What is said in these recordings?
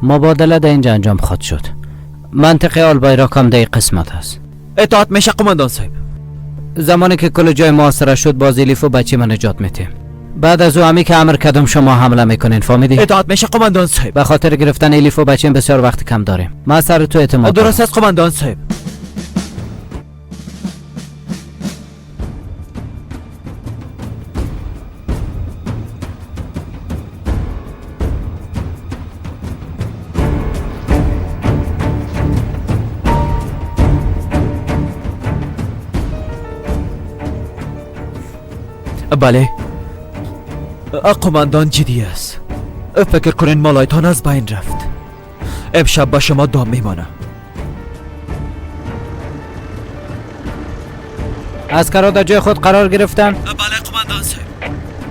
مبادله در اینجا انجام خواهد شد. منطقه آلبایراک هم در این قسمت است. اطاعت میشه قماندان صاحب. زمانی که کل جای محاصره شد، باز الیف و بچه من نجات میتیم. بعد از او همی که امر کردم شما حمله میکنین، فهمیدی؟ اطاعت میشه قماندان صاحب. به خاطر گرفتن الیف و بچه بسیار وقت کم داریم. من سر تو اعتماد دارم. درست است قماندان صاحب. بله قماندان، جدی است. فکر کنین مالایتان از بین رفت. امشب با شما دام میمانم. عسکرها در جای خود قرار گرفتن؟ بله قماندان صاحب.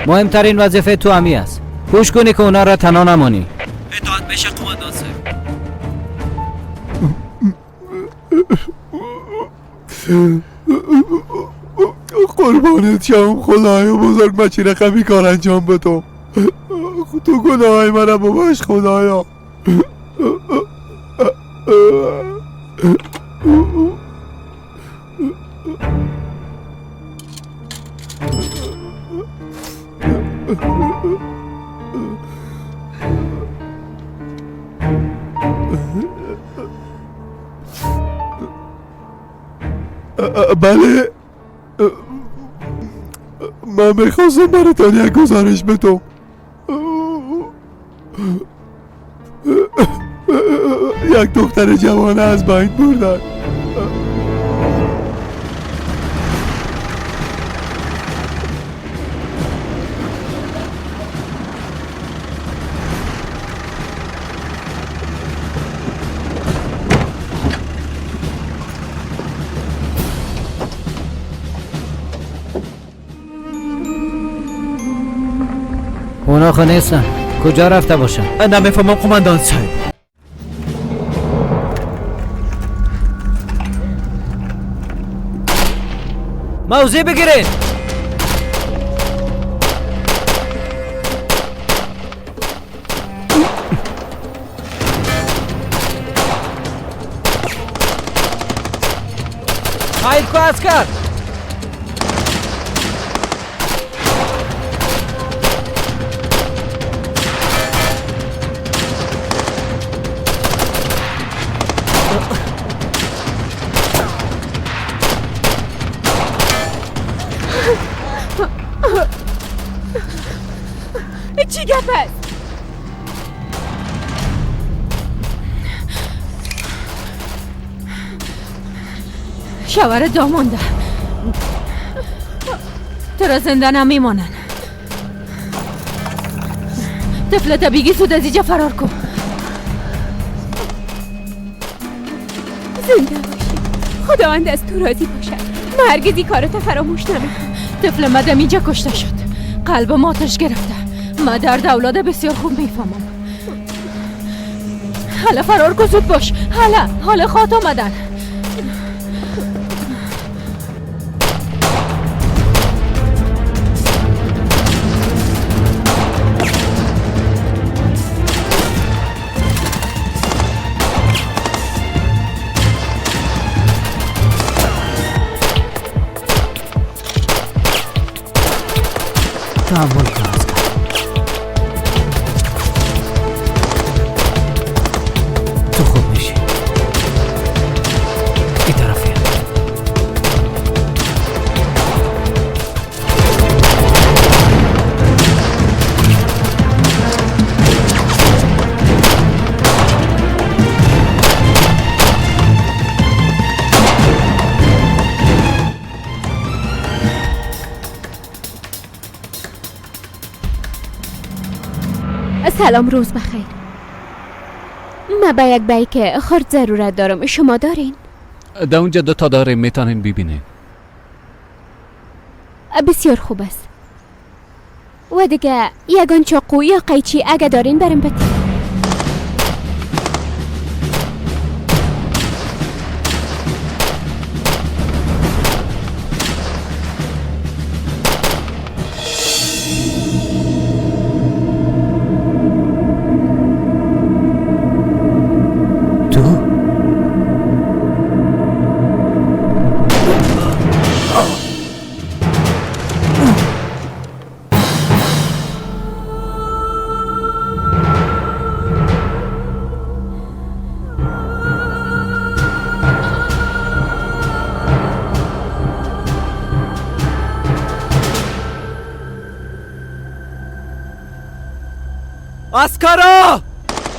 مهمترین وظیفه تو همی است، کوش کنی که اونا را تنها نمانی. اطاعت میشه قماندان صاحب. قربانت شم خدای بزرگ، من چی رقمی کار انجام بدم؟ تو گناه منم ببخش خدایا. بله، من میخواستم براتان یک گزارش بدم. یک دختر جوان از بین بردن. اونا خو نیستن، کجا رفته باشن؟ نمیفهمم قماندان صاحب. موضع بگیرین. خیر کو عسکر. چی گپ است؟ شوهر دامانده تو را زنده نمیمانن. طفلت بگی زود از اینجا فرار کن. زنده باشی، خداوند از تو راضی باشد. من هرگز این کارت فراموش نمیکنم. طفل مدام اینجا کشته شد. قلبم آتش گرفته. من درد اولاد بسیار خوب میفهمم. حالا فرار کن، زود باش. حالا حالا خوات آمدن. تحمل کن عسکر. تو خوب میشی. این طرفیه. سلام، روز بخیر. من به یک بیک خرد ضرورت دارم. شما دارین؟ در اونجا دو تا داریم، میتونین ببینین. بسیار خوب است. و دیگه یگان چاقو یا قیچی اگه دارین برم بتین. Аскаро!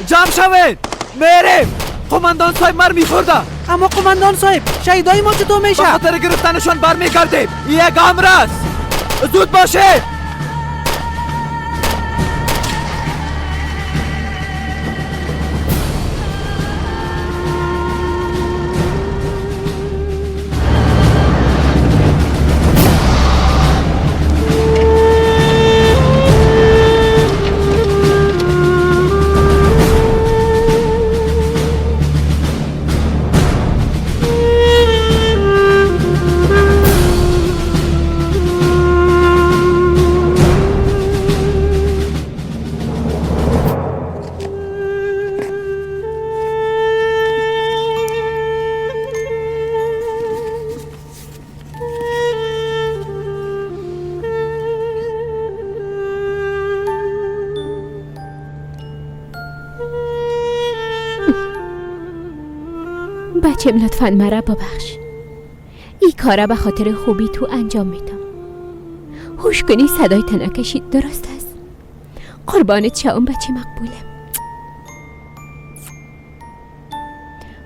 Ҷамъ шавед! Мерем! Қумандон соҳиб мар мехӯрда. Аммо қумандон соҳиб, шаҳидои мо чутор мешавад? Ба хотири гирифтанашон бармегардем. Як амр аст. Зуд бошед! بچم لطفاً مرا ببخش. این کارا به خاطر خوبی تو انجام میدم. هوش کنی صدای تنکشید درست است. قربانت شوم بچه مقبولم.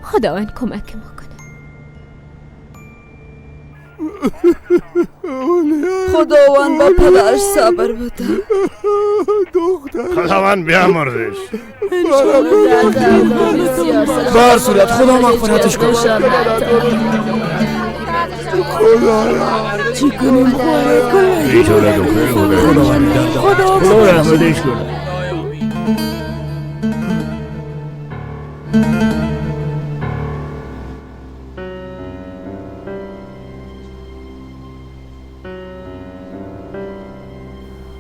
خداوند کمک ما کنه. خداوند با پدرش صبر بده. خداوند بیامرزش. بر صورت خدا مغفرتش کنه. خدایا چی کنیم؟ خدا خدا رحمتش کنه.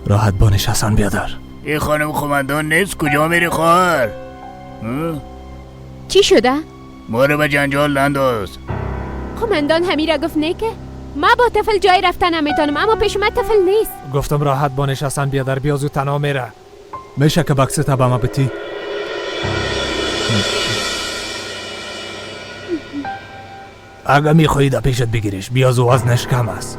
راحت بانش حسن بیادر. این خانم قماندان نیست، کجا میری خواهر؟ چی شده؟ ما رو به جنجال ننداز. قماندان همی را گفت نه که ما با طفل جای رفتن نمیتونم، اما پیش ما طفل نیست. گفتم راحت بانش حسن بیادر، بیا زود تنها میره. میشه که بکس تا به ما بتی؟ اگه میخوایی در پیشت بگیریش، بیا زود وزنش کم است.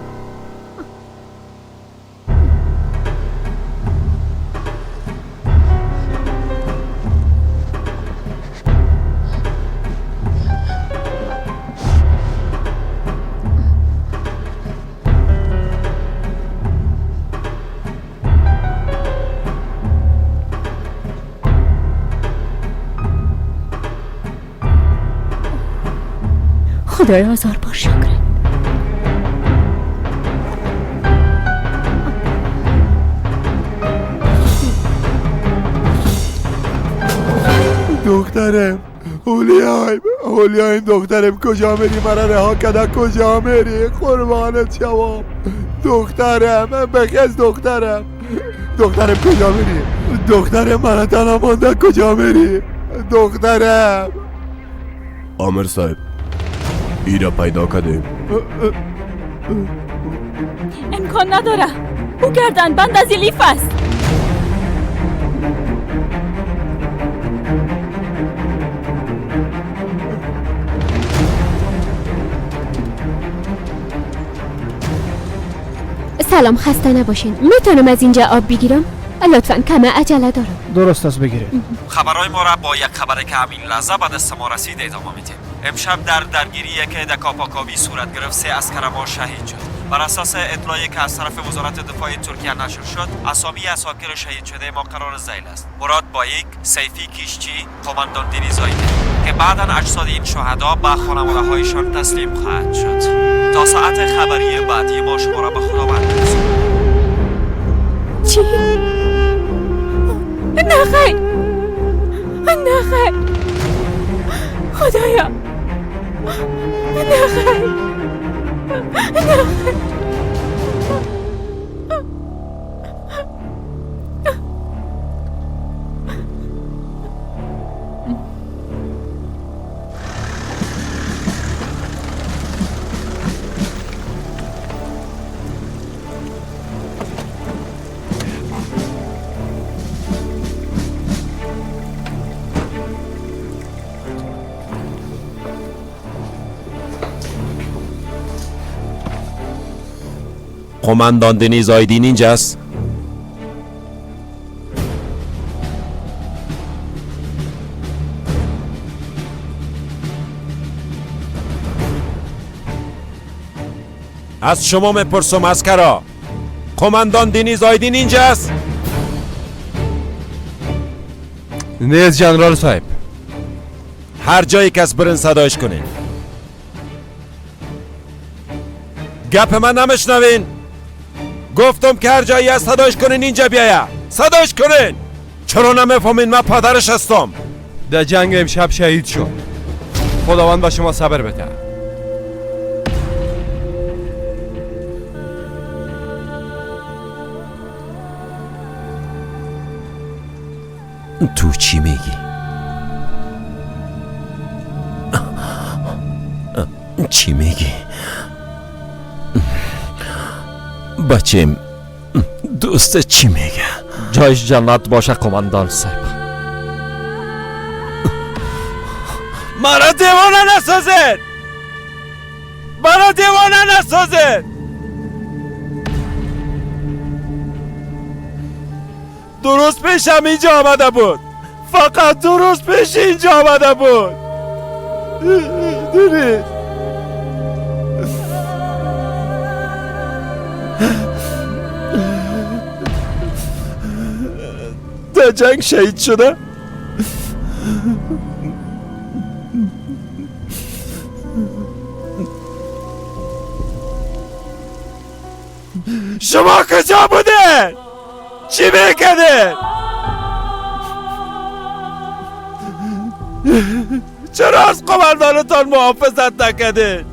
خدای هزار بار شکر. دخترم اولیایم، اولیایم دخترم کجا میری؟ مرا رها کده کجا میری؟ قربانت شوم دخترم، بخز دخترم. دخترم کجا میری؟ دخترم مرا تنها مانده کجا میری؟ دخترم. آمر صاحب ایرا پیدا کردیم. امکان نداره، او گردن بند از الیف است. سلام، خسته نباشین. میتونم از اینجا آب بگیرم؟ لطفاً کم عجله دارم. درست است، بگیرید. خبرهای ما را با یک خبر که همین لحظه به دست ما رسید ادامه میدیم. امشب در درگیری که در کاپاکاوی صورت گرفت 3 عسکر ما شهید شد. بر اساس اطلاعی که از طرف وزارت دفاع ترکیه نشر شد، اسامی عساکر شهید شده ما قرار ذیل است: مراد بایک، سیفی کیشچی، قماندان دینی زایده، که بعدا اجساد این شهدا به خانواده هایشان تسلیم خواهد شد. تا ساعت خبری بعدی ما شما را به خداوند می‌سپاریم. چی؟ نه خیر، نه خیر، خدایا، نه خیر، نه خیر. قماندان دنیز آیدین اینجاست؟ از شما میپرسم اسکرا، قماندان دنیز آیدین اینجاست؟ نیست جنرال صاحب. هر جایی کس برن صدایش کنین. گپ من نمیشنوین؟ گفتم که هر جایی از صدایش کنین اینجا بیایه. صدایش کنین. چرا نمیفهمین من پدرش هستم؟ در جنگ امشب شهید شد. خداوند به شما صبر بده. تو چی میگی؟ چی میگی؟ بچیم دوست چی میگه؟ جایش جنت باشه قماندان صاحب. مرا دیوانه نسازید! مرا دیوانه نسازید! درست پیشم اینجا آمده بود. فقط درست پیش اینجا آمده بود. دیدید؟ در جنگ شهید شده؟ شما کجا بوده؟ چی میکنه؟ چرا از قماندانتان محافظت نکردید؟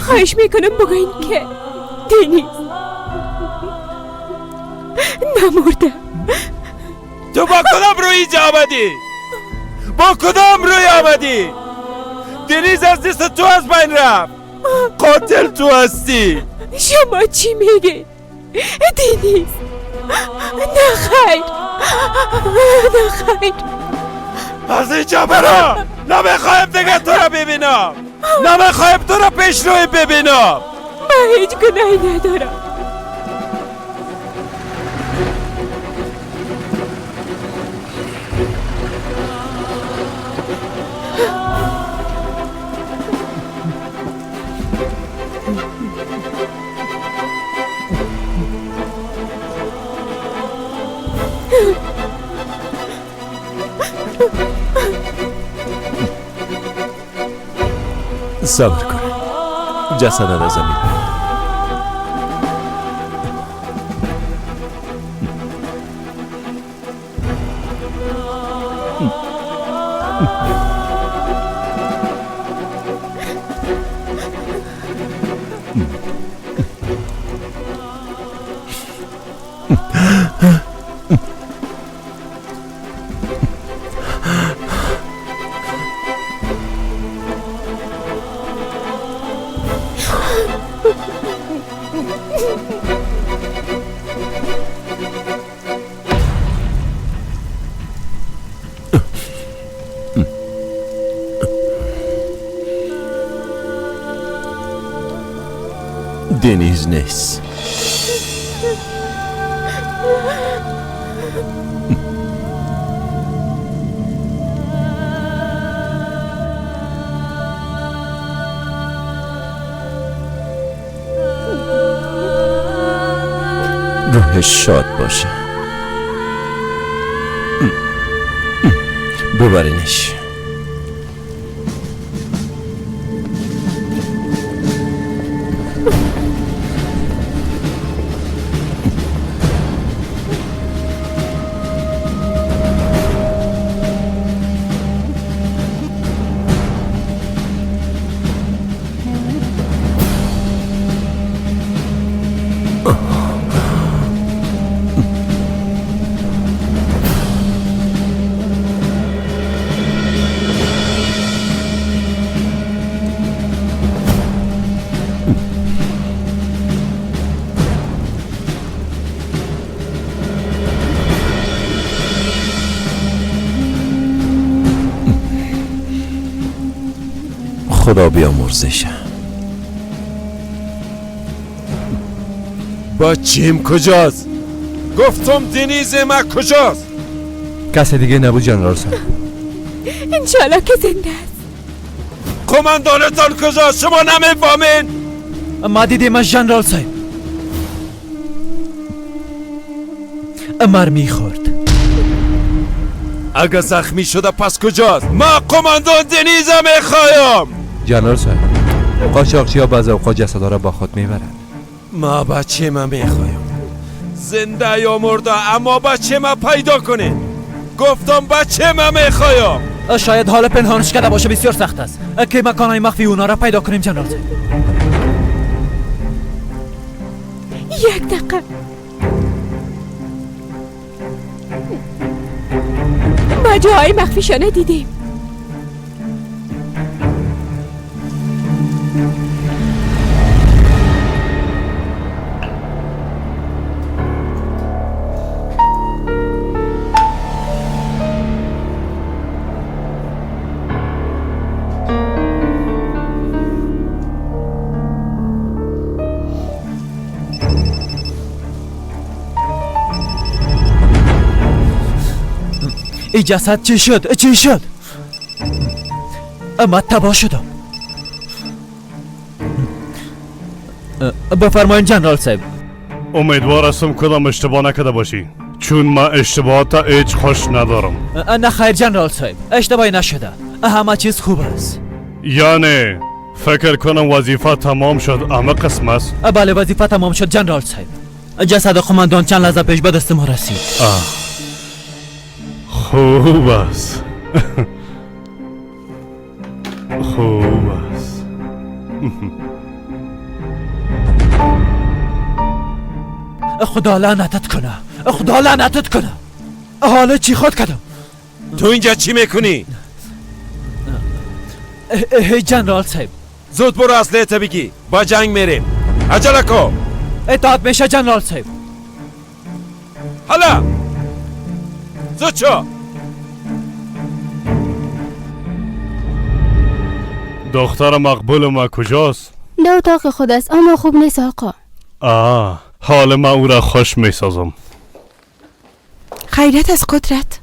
خواهش میکنم بگوین که دنیز نمرده. تو با کدام روی اینجا آمدی؟ با کدام روی آمدی؟ دنیز از دست تو از بین رفت. قاتل تو هستی. شما چی میگی؟ دنیز نه خیر، نه خیر. از اینجا برو. نمیخوایم دیگه تو رو ببینم. نمیخوایم تو رو پیش روی ببینم. من هیچ گناهی ندارم. صبر کن. جسد را زمین. دنیز نیست. روحش شاد باشه. ببرینش. خدا بیامرزش. بچیم کجاست؟ گفتم دنیز ما کجاست؟ کس دیگه نبود جنرال صاحب. انشالله که زنده است. قماندانتان کجاست؟ شما نمیفهمین؟ ما دیدیم از جنرال صاحب مرمی خورد. اگه زخمی شده پس کجاست؟ ما قماندان دنیز میخوایم. جنرال صاحب، قاچاقچی ها بعض اوقات جسدها را با خود میبرند. ما بچه ما میخوایم، زنده یا مرده، اما بچه ما پیدا کنین. گفتم بچه ما میخوایم. شاید حال پنهانش کرده باشه، بسیار سخت است که مکانهای مخفی اونا را پیدا کنیم. جنرال صاحب یک دقیقه، ما جاهای مخفیشانه دیدیم. ای جسد چی شد؟ چی شد؟ اما تباه شدم. بفرمایید جنرال صاحب. امیدوار هستم کدام اشتباه نکرده باشی، چون ما اشتباهات هیچ خوش ندارم. نه خیر جنرال صاحب، اشتباهی نشده، همه چیز خوب است. یعنی فکر کنم وظیفه تمام شد، همه قسم است. بله وظیفه تمام شد جنرال صاحب. جسد قماندان چند لحظه پیش به دست ما رسید. خوب است. خوب است. خدا لعنتت کنه، خدا لعنتت کنه. حالا چی خود کردم؟ تو اینجا چی میکنی؟ جنرال صاحب زود برو اسلحه بگی، با جنگ میریم. عجله کن. اطاعت میشه جنرال صاحب. حالا زود شو. دختر مقبول ما کجاست؟ در اتاق خود است، اما خوب نیست آقا. حال ما او را خوش میسازم. خیرت از قدرت،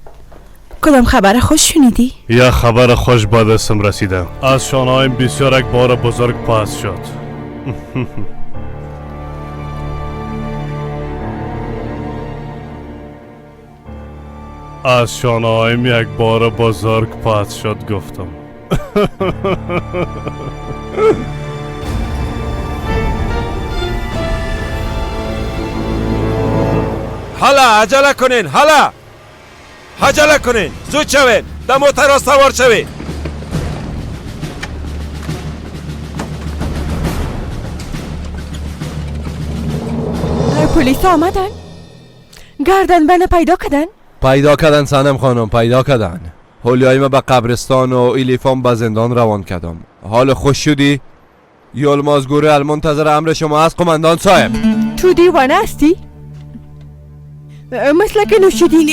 کدام خبر خوش شنیدی؟ یه خبر خوش به دستم رسیده. از شانهایم بسیار یک بار بزرگ پاس شد. از شانهایم یک بار بزرگ پاس شد گفتم. حالا عجله کنین، حالا عجله کنین، زود شوین، در موتر سوار شوین. پلیس آمدن، گردن بند پیدا کردن. پیدا کردن سنم خانم، پیدا کردن. هولیای ما به قبرستان و ایلیفان به زندان روان کردم. حال خوش شدی؟ یلماز گوره منتظر امر شما از قماندان صاحب. تو دیوانه هستی؟ مثل که نوشیدی نه؟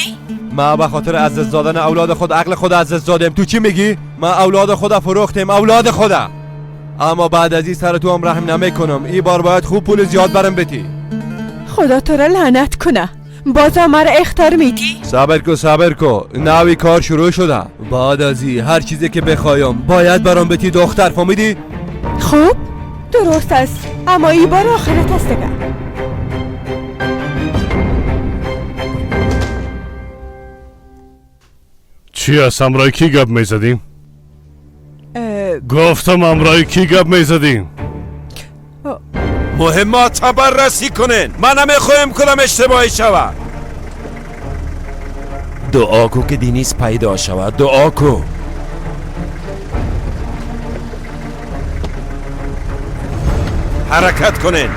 ما به خاطر از دست دادن اولاد خود عقل خود از دست دادیم. تو چی میگی؟ ما اولاد خود فروختیم، اولاد خود. اما بعد از این سر تو هم رحم نمیکنم. این بار باید خوب پول زیاد برم بدی. خدا تو را لعنت کنه، بازم مرا اخطار میدی؟ صبر کو صبر کو، نوی کار شروع شده. بعد از این هر چیزی که بخوایم باید برام بدی دختر، فهمیدی؟ خوب درست است، اما این بار آخرت است دیگه. چی است؟ امرای کی گپ میزدیم؟ گفتم امرای کی گپ میزدیم؟ مهمات بررسی کنین، من نمیخوایم کدام اشتباهی شود. دعا کو که دینیز پیدا شود، دعا کو. حرکت کنین.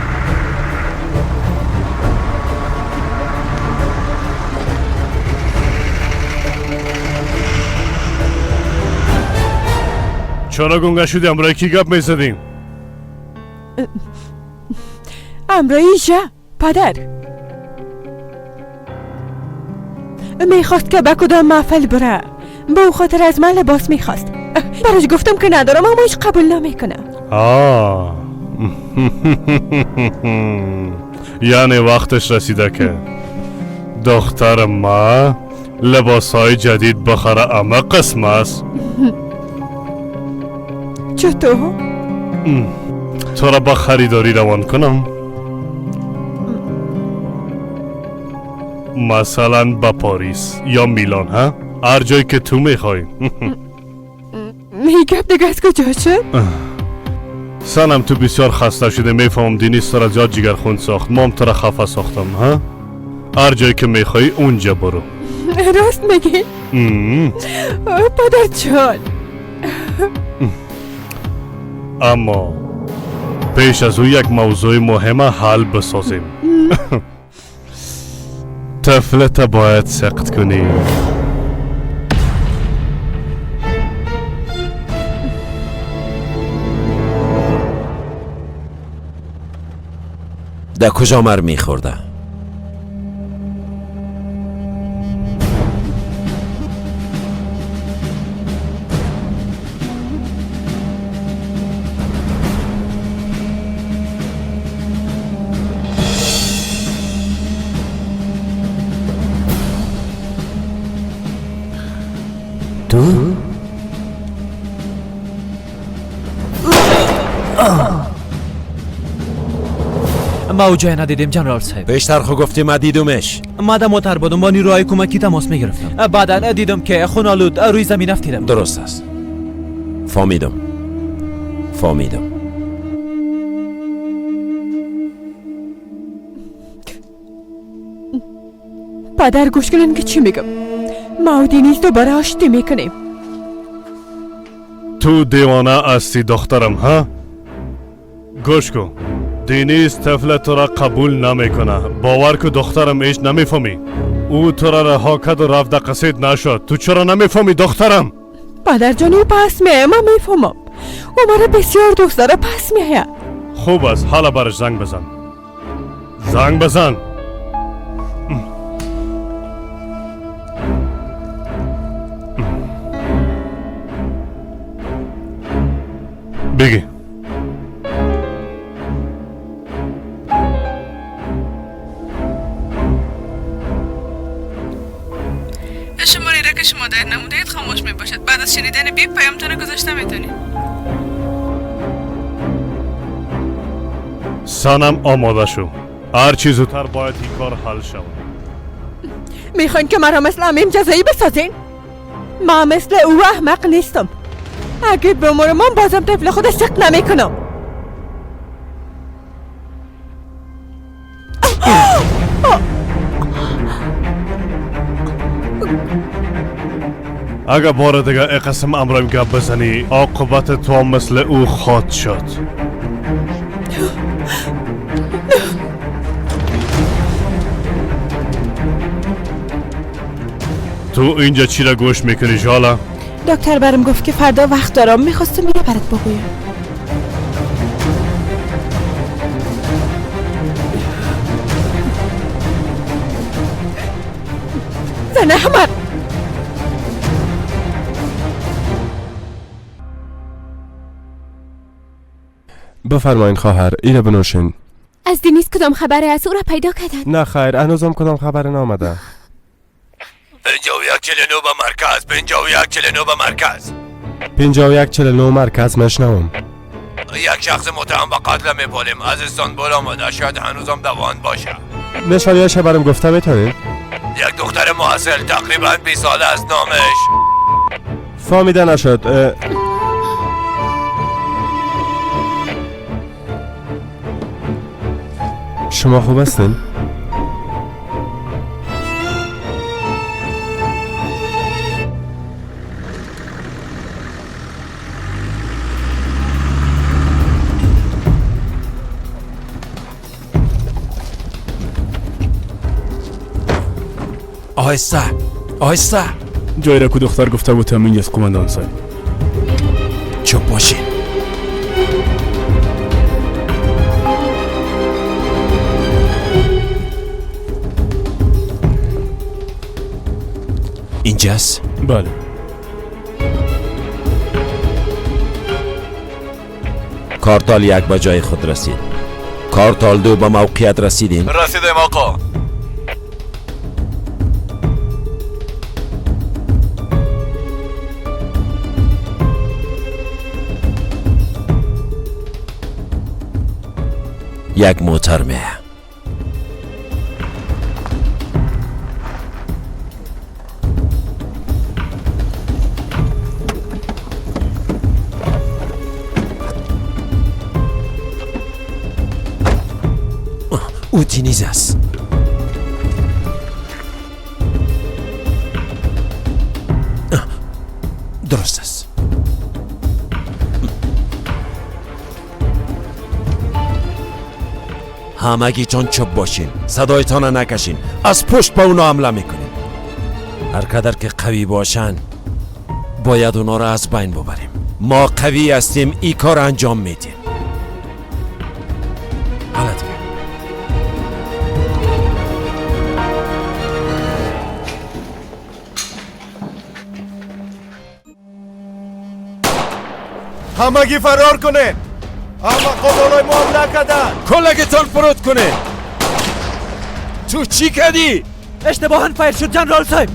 چرا گنگه شدی؟ امرای کی گپ میزدیم؟ امرای ژه پدر میخواست که به کدام محفل بره، به او خاطر از من لباس میخواست. براش گفتم که ندارم، اما هیچ قبول نمیکنه. یعنی وقتش رسیده که دختر ما لباسهای جدید بخره، اما قسم است. چطور؟ تو را با خریداری روان کنم؟ مثلا به پاریس یا میلان، ها؟ هر جایی که تو میخوای. میگم دیگه از کجا شد؟ سنم تو بسیار خسته شده، میفهمم دینیس تو را زیاد جگرخون ساخت، مام تو را خفه ساختم، ها؟ هر جایی که میخوای اونجا برو. راست میگی؟ پدر جان. اما پیش از او یک موضوع مهم حل بسازیم. طفلت باید سقط کنی. در کجا مر میخورده؟ تو؟ ما او جای ندیدیم جنرال صاحب. پیشتر خو گفتی ما دیدمش. ما در موتر بودم، با نیروهای کمکی تماس میگرفتم. بعدا دیدم که خونالود روی زمین افتیدم. درست است، فهمیدم فهمیدم. پدر گوش کنین که چی میگم. ما و دینیز دوباره آشتی میکنیم. تو دیوانه هستی دخترم، ها؟ گوش کن، دینیز طفل تو را قبول نمیکنه. باور که دخترم هیچ نمیفهمی. او تو را رها کرد و رفت، قصید نشد. تو چرا نمیفهمی دخترم؟ پدر جان او پس میایه، من میفهمم. او مرا بسیار دوست داره، پس میایه. خوب است، حالا برش زنگ بزن. زنگ بزن. بگی. شماره را که شما دایر نمودید خاموش می باشد. بعد از شنیدن بیپ پیامتان گذاشته میتونید. سنم آماده شو، هر چیز زودتر باید این کار حل شود. میخواین که مرا مثل امیم جزایی بسازین؟ ما مثل او احمق نیستم. اگه بمرم من بازم طفل خود سقط نمیکنم. اگه بار دیگه ای قسم امرم گپ بزنی، عاقبت تو مثل او خواهد شد. تو اینجا چی را گوش میکنی ژاله؟ دکتر برم گفت که فردا وقت دارم، میخواستم یه برات بگویم. زن احمد. بفرمایین خواهر، ایره بنوشین. از دینیز کدام خبره از او را پیدا کردن؟ نه خیر، هنوزم کدام خبر نامده. 5149 به مرکز، 5149 به مرکز. 5149 مرکز، مشنوم. یک شخص متهم به قتل میپالیم، از استانبول آمده، شاید هنوزم دوان باشه. نشانیاش برام گفته میتونین؟ یک دختر محصل تقریبا 20 ساله است، نامش فهمیده نشد. شما خوب هستین؟ آهسته آهسته. جایی را که دختر گفته بود همین است قماندان صاحب. چوب باشین. اینجاست؟ بله. کارتال 1 به جای خود رسید. کارتال 2 به موقعیت رسیدیم؟ رسیدیم آقا. یک موتر میه. او دینیز است. درست است. همگیتان چپ باشین، صدایتان را نکشین، از پشت به اونا حمله میکنین. هر قدر که قوی باشن باید اونا را از بین ببریم. ما قوی هستیم، این کار انجام میدیم. حالا دیگه همگی فرار کنین. اما قبالای ما حمله کردن. کلگتان فرود کنه. تو چی کردی؟ اشتباهاً فایر شد جنرال صاحب.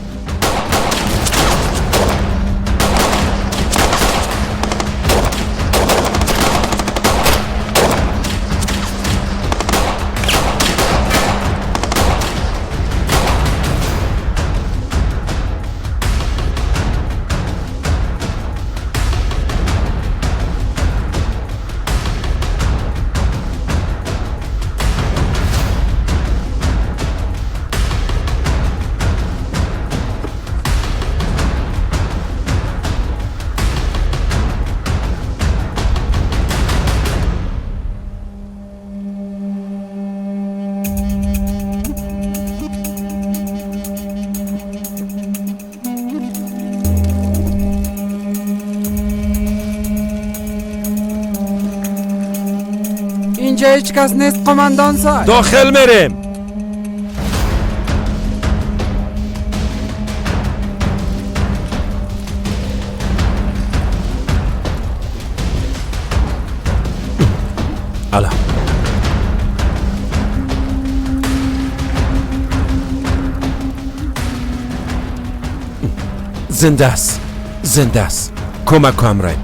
اینجا هیچ کس نیست قماندان صاحب. داخل میریم. الا زنده است، زنده است. کمک همراهیم.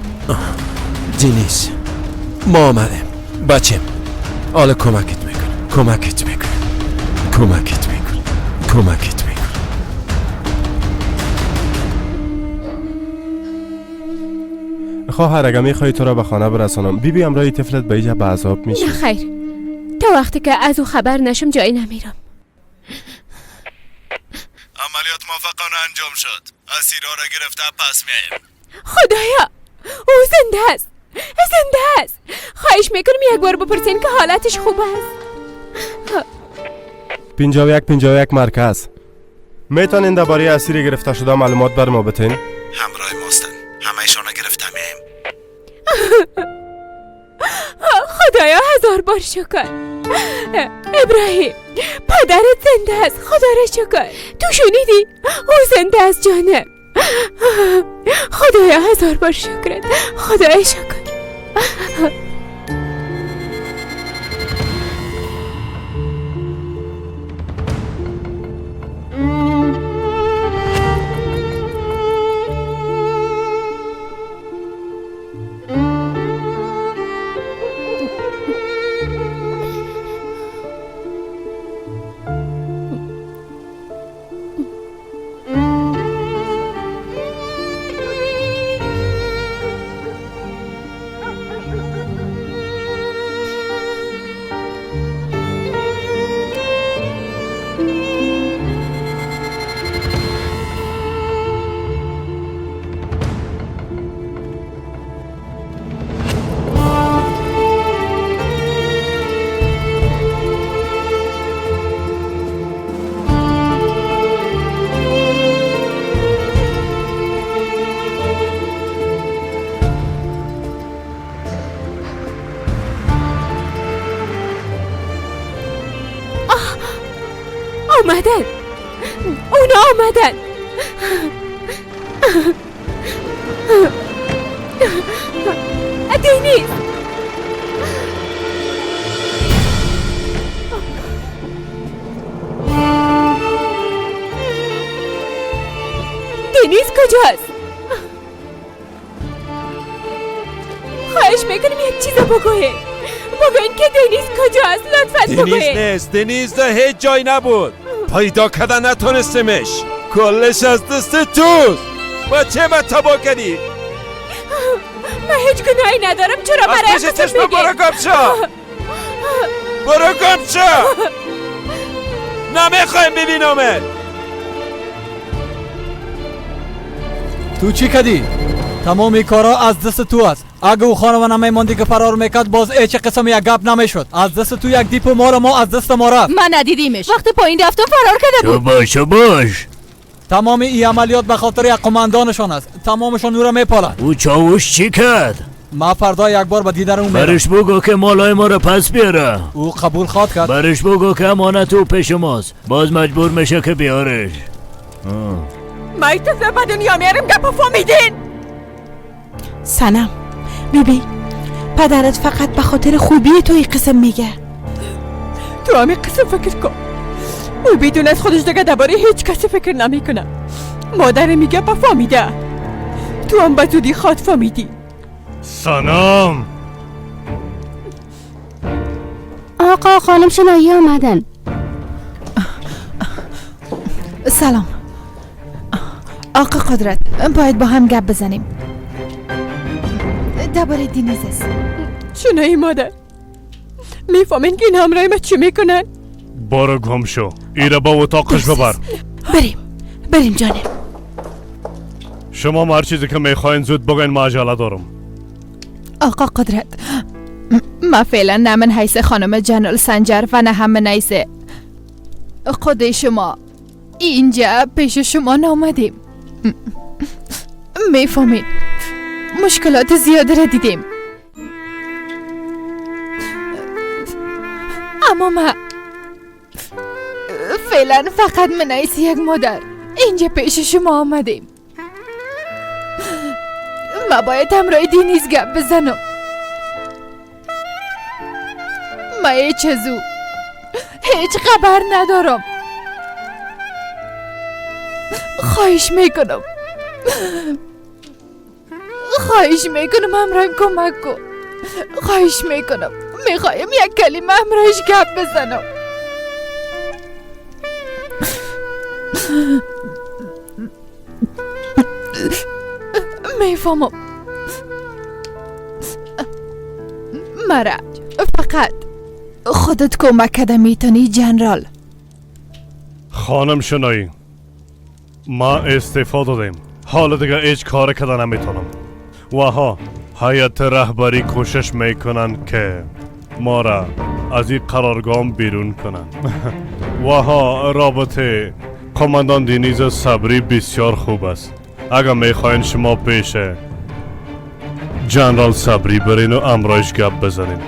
دینیز ما آمدیم بچم. حالا کمکت میکنم، کمکت میکنم، کمکت میکنم، کمکت میکنم. خواهر اگه میخوای تو را به خانه برسانم، بیبی همراه طفلت به اینجا به عذاب میشه. نه خیر، تا وقتی که از او خبر نشم جایی نمیرم. عملیات موفقانه انجام شد. اسیرها را گرفته پس میایم. خدایا او زنده است، زنده است. خواهش میکنم یک بار بپرسین که حالتش خوب است. 51 51 مرکز، میتونین درباره اسیر گرفته شده معلومات بر ما بتین؟ همراه ماستن، همه‌شان را گرفته میایم. خدایا هزار بار شکر. ابراهیم پدرت زنده است، خدا را شکر. تو شنیدی؟ او زنده است جانم. خدایا هزار بار شکرت، خدای شکر. آمدن، اونا آمدن. دینیز دینیز کجاست؟ خواهش میکنم یک چیز بگوین. بگوین که دنیز کجاست، لطفا دنیز بگوین. نیست، دنیز در هیچ جای نبود. پیدا کردن نتونستمش. کلش از دست توست. بچه من تباه کردی. من هیچ گناهی ندارم، چرا برای از پیش چشم برو گم شو، برو گم شو. نمیخوایم ببینمت. تو چی کردی؟ تمام کارا از دست تو است. اگه او خانم نمیماندی که فرار میکرد، باز هیچ قسم یک گپ نمیشد. از دست تو یک دیپو مال ما از دست ما رفت. من ندیدیمش، وقتی پایین رفتم فرار کرده بود. باش باش. تمام این عملیات به خاطر یک قماندانشان است. تمامشان او را میپالند. او چاوش چی کرد؟ ما فردا یک بار به دیدن او میرم. برش بگو که مالای ما را پس بیاره. او قبول خواد کرد. برش بگو که امانت او پیش ماست، باز مجبور میشه که بیارش. ما این طفل به دنیا میارم، گپ فهمیدین؟ سنم بیبی، پدرت فقط به خاطر خوبی تو این قسم میگه. تو همین قسم فکر کن. او بدون از خودش دیگه درباره هیچ کسی فکر نمیکنه. مادر میگه با فهمیده. تو هم به زودی خواد فهمیدی. سنم. آقا خانم شنایی آمدن. سلام آقا قدرت، باید با هم گپ بزنیم درباره دینیز است. شنایی مادر، میفهمین که این همراه ما چی میکنن؟ برو گم شو، ایره با اتاقش ببر. بریم بریم جانم. شما هر چیزی که میخواین زود بگین، ما عجله دارم. آقا قدرت، ما فعلا نه من حیث خانم جنرال سنجر و نه هم من حیث خود شما اینجا پیش شما نامدیم. میفهمید مشکلات زیاد را دیدیم، اما ما فعلا فقط من حیث یک مادر اینجا پیش شما آمدیم. ما باید همراه دینیز گپ بزنم. ما هیچ از او هیچ خبر ندارم. خواهش میکنم، خواهش میکنم همراهیم کمک کن. خواهش میکنم، میخوایم یک کلمه همراهش گپ بزنم. میفهمم مرا فقط خودت کمک کرده میتونی جنرال. خانم شنایی، ما استعفا دادیم. حالا دیگه هیچ کار کرده نمیتونم. و ها هیئت رهبری کوشش میکنن که ما را از این قرارگاه بیرون کنن. و ها رابطه قماندان دینیز صبری بسیار خوب است. اگر میخواین شما پیش جنرال صبری برین و امرایش گپ بزنین.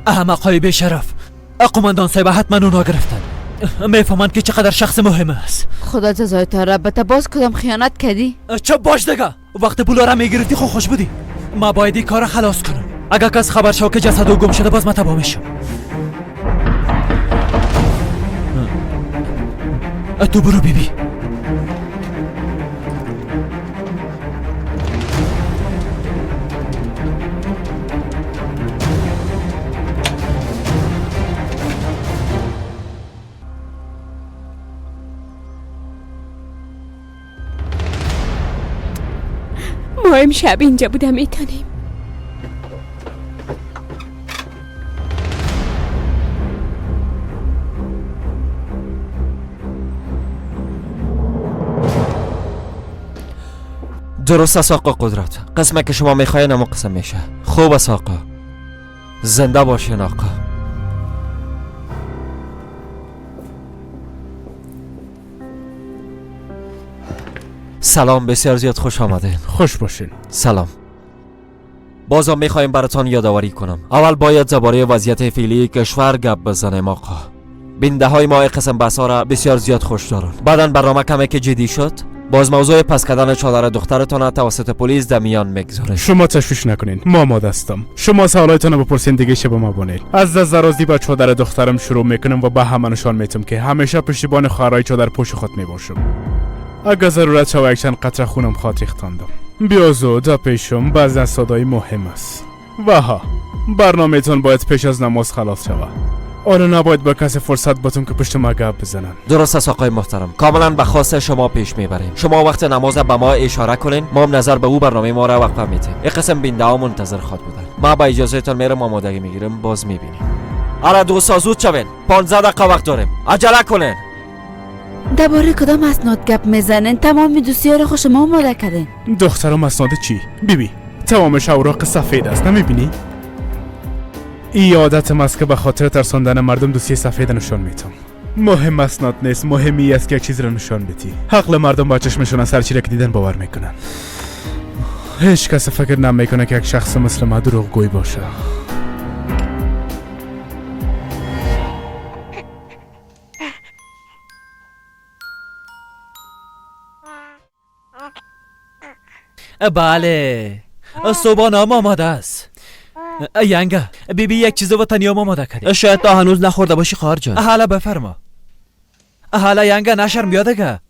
احمقای بی‌شرف، قماندان صاحب حتما اونا گرفتن. میفهمند که چقدر شخص مهم است. خدا جزای تا رب باز کدام خیانت کردی؟ چه باش دیگه، وقتی پولا را میگرفتی خو خوش بودی. ما باید این کار خلاص کنم. اگر کس خبر شو که جسد او گم شده باز ما تباه میشم. تو برو بیبی. ما امشب اینجا بودم میتونیم. درست است آقا قدرت، قسمه که شما میخواین اما قسم میشه. خوب است آقا، زنده باشین آقا. سلام، بسیار زیاد خوش آمدین. خوش باشین. سلام. بازم میخوایم براتان یادآوری کنم. اول باید درباره وضعیت فعلی کشور گپ بزنیم آقا. بینده های ما قسم بحث را بسیار زیاد خوش دارن. بعدا برنامه کمی که جدی شد، باز موضوع پس کردن چادر دخترتان توسط پلیس در میان میگذاره. شما تشویش نکنین، ما آماده هستم. شما سوالایتان رو بپرسین دیگه شب ما بونید. از دست درازی با چادر دخترم شروع میکنم و به همه نشان میتم که همیشه پشتیبان خواهرای چادر پوش خود میباشم. اگر ضرورت شود یک چند قطره خونم خاطر ریختاندم. بیا زود پیشم، بعض از صدای مهم است. و ها، برنامه‌تان باید پیش از نماز خلاص شود. آره، نباید به کسی فرصت باتم که پشت ما گپ بزنن. درست است آقای محترم، کاملا به خواست شما پیش میبریم. شما وقت نماز به ما اشاره کنین، ما هم نظر به او برنامه ما را وقفه میتیم. یک قسم بینده ها منتظر خواد بودن. ما با اجازه تان میرم آمادگی میگیرم، باز میبینیم. آره دوستا زود شوین، 15 دقیقه وقت داریم، عجله کنین. درباره کدام اسناد گپ میزنین؟ تمام دوسیه را خوش ما آماده کردین. دخترم اسناد چی؟ بیبی تمامش اوراق سفید است، نمیبینی؟ ای عادتم است که به خاطر ترساندن مردم دوسیه سفید نشان میتم. مهم اسناد نیست، مهمی است که یک چیز را نشان بدی. عقل مردم با چشمشون از هر چیزی که دیدن باور میکنن. هیچ کس فکر نمیکنه که یک شخص مثل ما دروغگوی باشه. بله، صبحانه آماده است. ینگه بیبی یک چیز وطنی آماده کردی. شاید تا هنوز نخورده باشی خواهر جان. حالا بفرما. حالا ینگه نشرم بیادگه.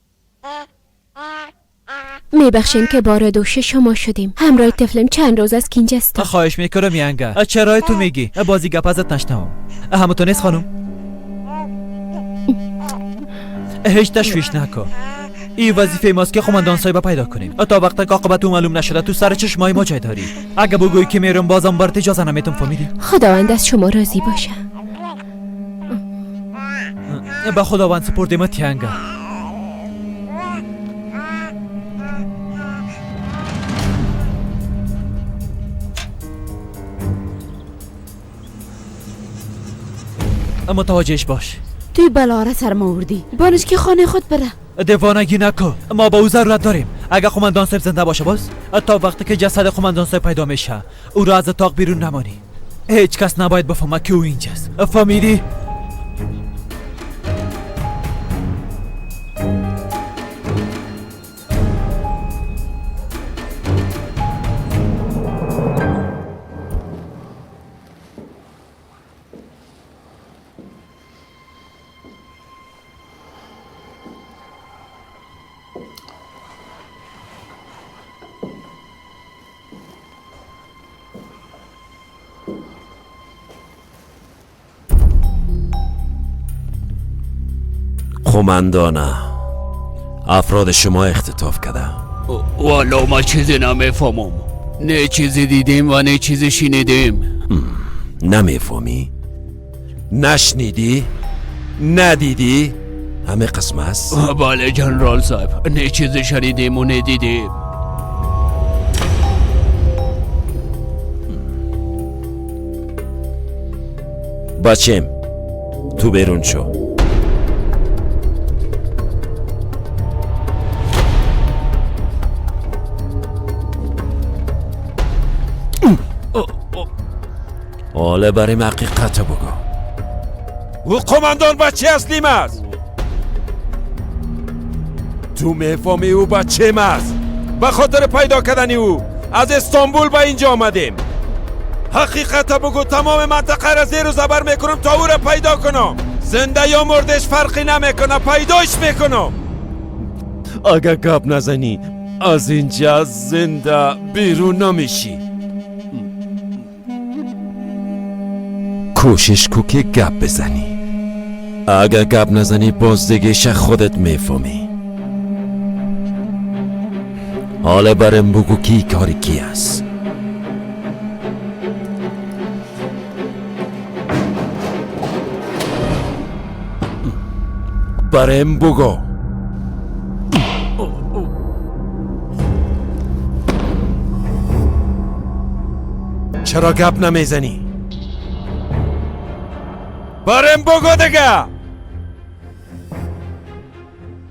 میبخشین که بار دوش شما شدیم. همراه طفلم چند روز از که اینجاست. خواهش میکنم ینگه. چرا تو میگی؟ بازی گپ ازت نشنوم. همون نیست خانم. هیچ تشویش نکن. این وظیفه ماست که قماندان صاحب پیدا کنیم. تا وقتی که عاقبت او معلوم نشده تو سر چشمای ما جای داری. اگه بگویی که میرم بازم برات اجازه نمیتم، فهمیدی؟ خداوند از شما راضی باشه. به خداوند سپردیم تیانگا. متوجهش باش. توی بلا را سر ما آوردی. بانش که خانه خود بره. دیوانگی نکن، ما با او ضرورت داریم. اگه قماندان صاحب زنده باشه باز تا وقتی که جسد قماندان صاحب پیدا میشه او را از اتاق بیرون نمانی. هیچ کس نباید بفهمه که او اینجاست، فهمیدی؟ قماندانه افراد شما اختطاف کرده. والا ما چیزی نمیفهمم، نه چیزی دیدیم و نه چیزی شنیدیم. نمیفهمی؟ نشنیدی؟ ندیدی؟ همه قسم است؟ بله جنرال صاحب، نه چیزی شنیدیم و نه دیدیم. بچیم تو بیرون شو. حالا بریم حقیقت بگو. او قماندان بچه اصلیم است. تو میفهمی او بچه است. به خاطر پیدا کردن او از استانبول به اینجا آمدیم. حقیقت بگو، تمام منطقه را زیر و زبر میکنم تا او را پیدا کنم. زنده یا مردش فرقی نمیکنه، پیداش میکنم. اگه گپ نزنی از اینجا زنده بیرون نمیشی. کوشش کو که گپ بزنی. اگه گپ نزنی باز دیگه خودت میفهمی. حالا برم بگو کی کاری کی است. برم بگو. چرا گپ نمیزنی؟ برم بگو دیگه.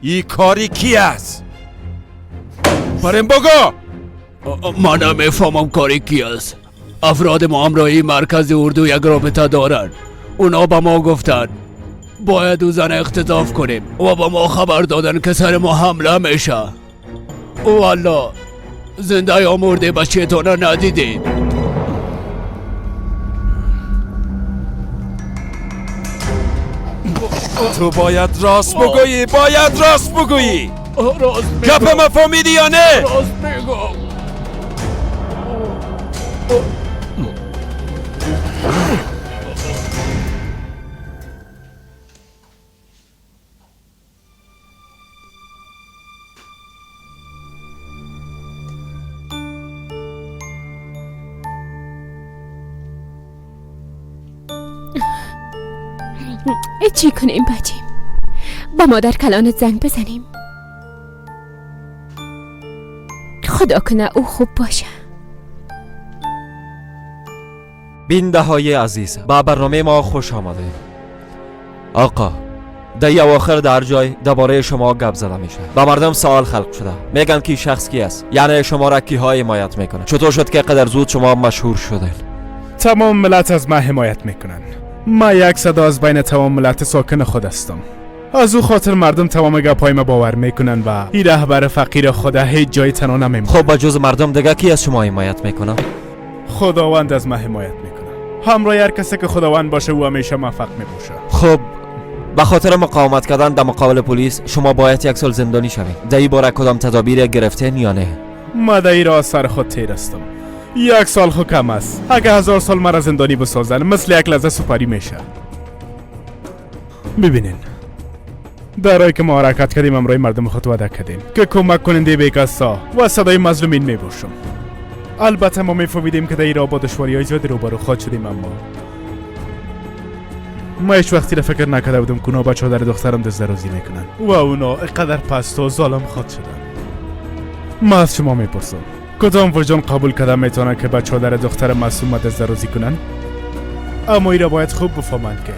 ای کاری کی است؟ برم بگو. من نمیفهمم کاری کی است. افراد ما همراهی مرکز اردو یک رابطه دارن. اونا به ما گفتن باید او زن اختطاف کنیم و با ما خبر دادن که سر ما حمله میشه. والا زنده یا مرده بچه تانه ندیدیم. تو باید راست بگویی، باید راست بگویی. گپ ما فهمیدی یا نه؟ راست میگم. چی کنیم بچیم؟ با مادر کلانت زنگ بزنیم. خدا کنه او خوب باشه. بینده های عزیز، با برنامه ما خوش آمده. آقا در اواخر در جای درباره شما گپ زده میشه. با مردم سوال خلق شده، میگن کی شخص کی است، یعنی شما را کیها حمایت میکنه. چطور شد که قدر زود شما مشهور شدین؟ تمام ملت از ما حمایت میکنن. ما یک صدا از بین تمام ملت ساکن خود هستم. از او خاطر مردم تمام گپای ما باور میکنن و این رهبر فقیر خدا هیچ جای تنها نمیمونه. خب با جز مردم دیگه کی از شما حمایت میکنه؟ خداوند از ما حمایت میکنه. همراه هر کسی که خداوند باشه او همیشه موفق میباشه. خب به خاطر مقاومت کردن در مقابل پلیس شما باید یک سال زندانی شوید. در این باره کدام تدابیر گرفتین یا نه؟ ما در این راه سر خود تیر هستم. یک سال خو کم است. اگه 1000 سال مرا زندانی بسازن مثل یک لحظه سپری میشه. ببینین در راه که ما حرکت کردیم امرای مردم خود وعده کردیم که کمک کننده بیکسا و صدای مظلومین میباشم. البته ما میفهمیدیم که در این راه با دشواری های زیادی روبرو خواهد شدیم، اما ما هیچ وقتی را فکر نکرده بودم که اونا با چادر دخترم دست درازی میکنن و اونا اینقدر پست و ظالم خواهد شدن. ما از شما میپرسم کدام وجدان قبول کرده میتونه که به چادر دختر معصوم دست درازی کنن؟ اما ای را باید خوب بفهمند که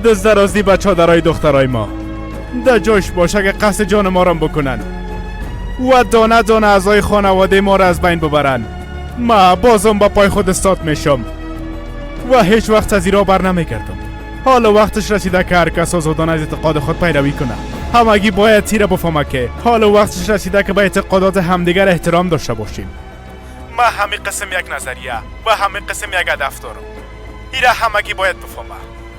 دست درازی به چادرهای دخترای ما در جایش باشه که قصد جان ما را بکنن و دانه دانه اعضای خانواده ما را از بین ببرن. ما بازم با پای خود استاد میشم و هیچ وقت از ایرا بر نمیگردم. حالا وقتش رسیده که هر کس آزادانه از اعتقاد خود پیروی کنه. همگی باید تیره بفهمه که حالا وقتش رسیده که به اعتقادات همدیگر احترام داشته باشیم. ما همه قسم یک نظریه و همه قسم یک هدف دارم. ایره همگی باید بفهمه.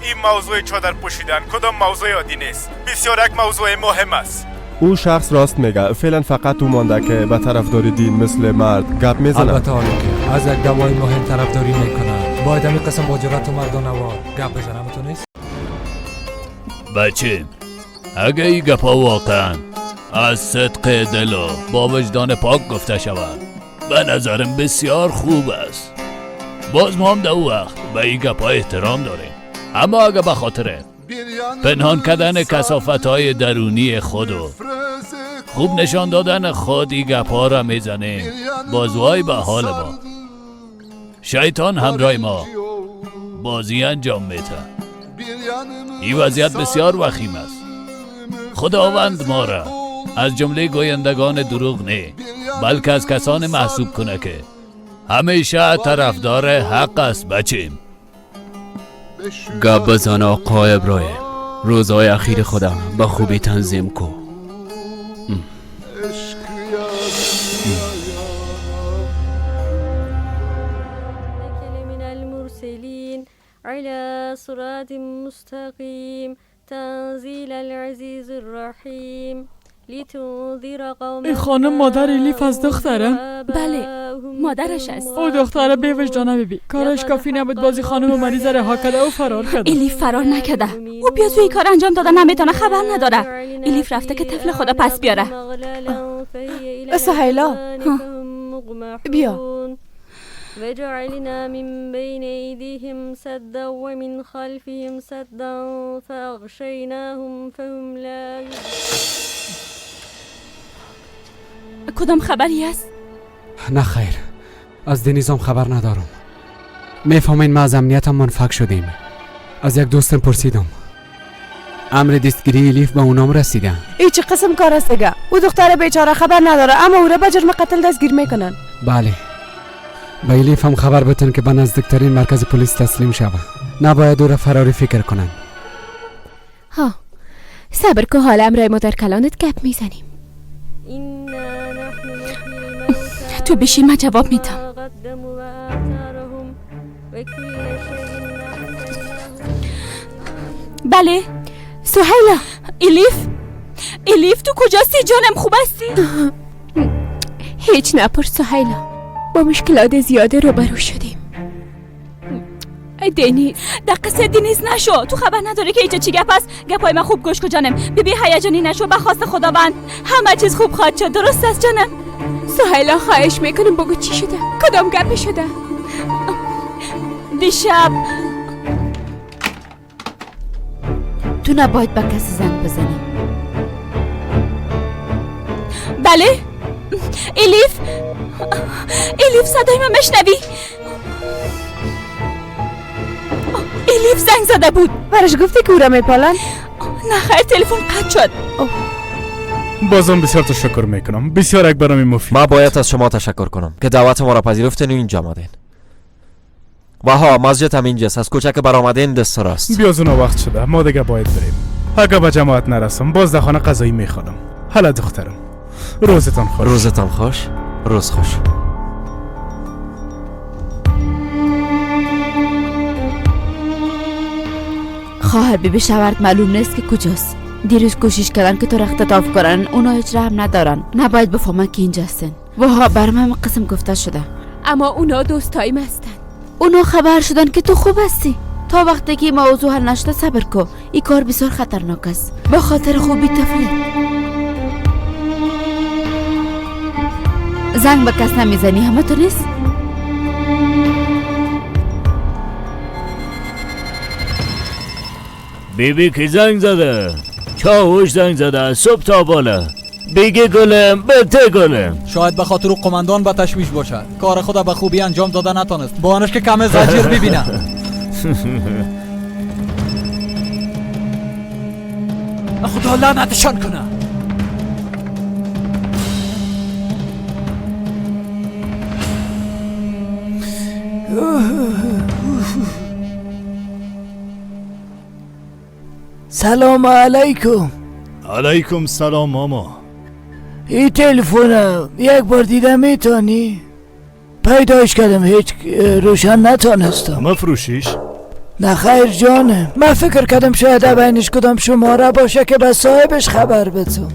این موضوع چادر پوشیدن کدام موضوع عادی نیست، بسیار یک موضوع مهم است. او شخص راست میگه. فعلا فقط او مانده که به طرفداری دین مثل مرد گپ میزنه. البته حالا که از یک دوای مهم طرفداری میکنه باید همین قسم با جرأت و مردانه‌وار گپ بزنم. تو نیست بچه، اگه این گپا واقعا از صدق دل و با وجدان پاک گفته شود به نظرم بسیار خوب است. باز ما هم در او وقت به این گپا احترام داریم، اما اگه به خاطر پنهان کردن کثافت های درونی خود و خوب نشان دادن خود این گپا را میزنیم، باز وای به حال ما. شیطان همراه ما بازی انجام میده. این وضعیت بسیار وخیم است. خداوند ما را از جمله گویندگان دروغ نه، بلکه از کسان محسوب کنه که همیشه طرفدار حق است. بچیم گپ بزن آقای ابراهیم، روزهای اخیر خودم به خوبی تنظیم کو. على صراط مستقيم تنزيل العزيز الرحيم لتنذر قوما ای خانم مادر الیف از دخترم؟ بله مادرش است. او دختره بی وجدانه بیبی، کارش کافی نبود بازی خانم مریض رها کرده و فرار کرده. الیف فرار نکرده، او بیا توی کار انجام داده نمیتونه، خبر نداره. الیف رفته که طفل خدا پس بیاره. سهیلا بیا. وجعلنا من بين أيديهم سدا ومن خلفهم سدا فأغشيناهم فهم لا کدام خبری است؟ نه خیر، از دنیزم خبر ندارم. میفهمین ما از امنیتم منفک شدیم. از یک دوستم پرسیدم، امر دستگیری الیف به اونام رسیده. ای چه قسم کار است دیگه؟ او دختر بیچاره خبر نداره، اما او را به جرم قتل دستگیر میکنن. بله، به الیف هم خبر بتن که به نزدیکترین مرکز پلیس تسلیم شوه. نباید او را فراری فکر کنن. ها صبر که حالا امرای مادر کلانت گپ میزنیم. تو بشین من جواب میدم. بله سهیلا. الیف، الیف تو کجاستی جانم؟ خوب هستی؟ هیچ نپرس سهیلا، با مشکلات زیاده روبرو شدیم. دنیز در قصه دنیز نشو، تو خبر نداری که اینجا چی گپ است؟ گپای من خوب گوش کن جانم. بیبی هیجانی نشو، به خواست خداوند همه چیز خوب خواهد شد. درست است جانم؟ سهیلا خواهش میکنم بگو چی شده، کدام گپ شده؟ دیشب تو نباید به کسی زنگ بزنی. بله الیف، الیف صدای من مشنوی؟ الیف زنگ زده بود. برش گفتی که او را میپالن؟ نه خیر، تلفن قطع شد. بازم بسیار تشکر میکنم، بسیار یک برنامه مفید. ما باید از شما تشکر کنم که دعوت ما را پذیرفتین و اینجا آمدین. و ها مسجد هم اینجاست، از کوچک برآمدین دست راست. بیاز اونا وقت شده، ما دیگه باید بریم. اگه به جماعت نرسم باز در خانه غذایی میخوانم. حالا دخترم روزتان خوش. روزتان خوش. روز خوش. خواهر بیبی شوهرت معلوم نیست که کجاست. دیروز کوشش کردن که تو را اختطاف کنن، اونا هیچ رحم ندارن. نباید بفهمن که اینجا هستن. وها برم هم قسم گفته شده. اما اونا دوستایم هستن. اونا خبر شدن که تو خوب هستی. تا وقتی که موضوع حل نشده صبر کو. این کار بسیار خطرناک است. با خاطر خوبی طفلت. زنگ به کس نمیزنی، همه تو نیست؟ بیبی کی زنگ زده؟ چاوش زنگ زده صبح تا بالا. بیگه گلم بته گلم. شاید به خاطر قماندان به تشویش باشد، کار خود به خوبی انجام داده نتانست. با آنش که کم زجر ببینه. خدا لعنتشان کنه. سلام علیکم. علیکم سلام ماما. این تلفنم یک بار دیدم میتونی؟ پیداش کردم هیچ روشن نتانستم. مفروشیش؟ نه خیر جانم، من فکر کردم شاید بینش کدام شماره باشه که به صاحبش خبر بدم.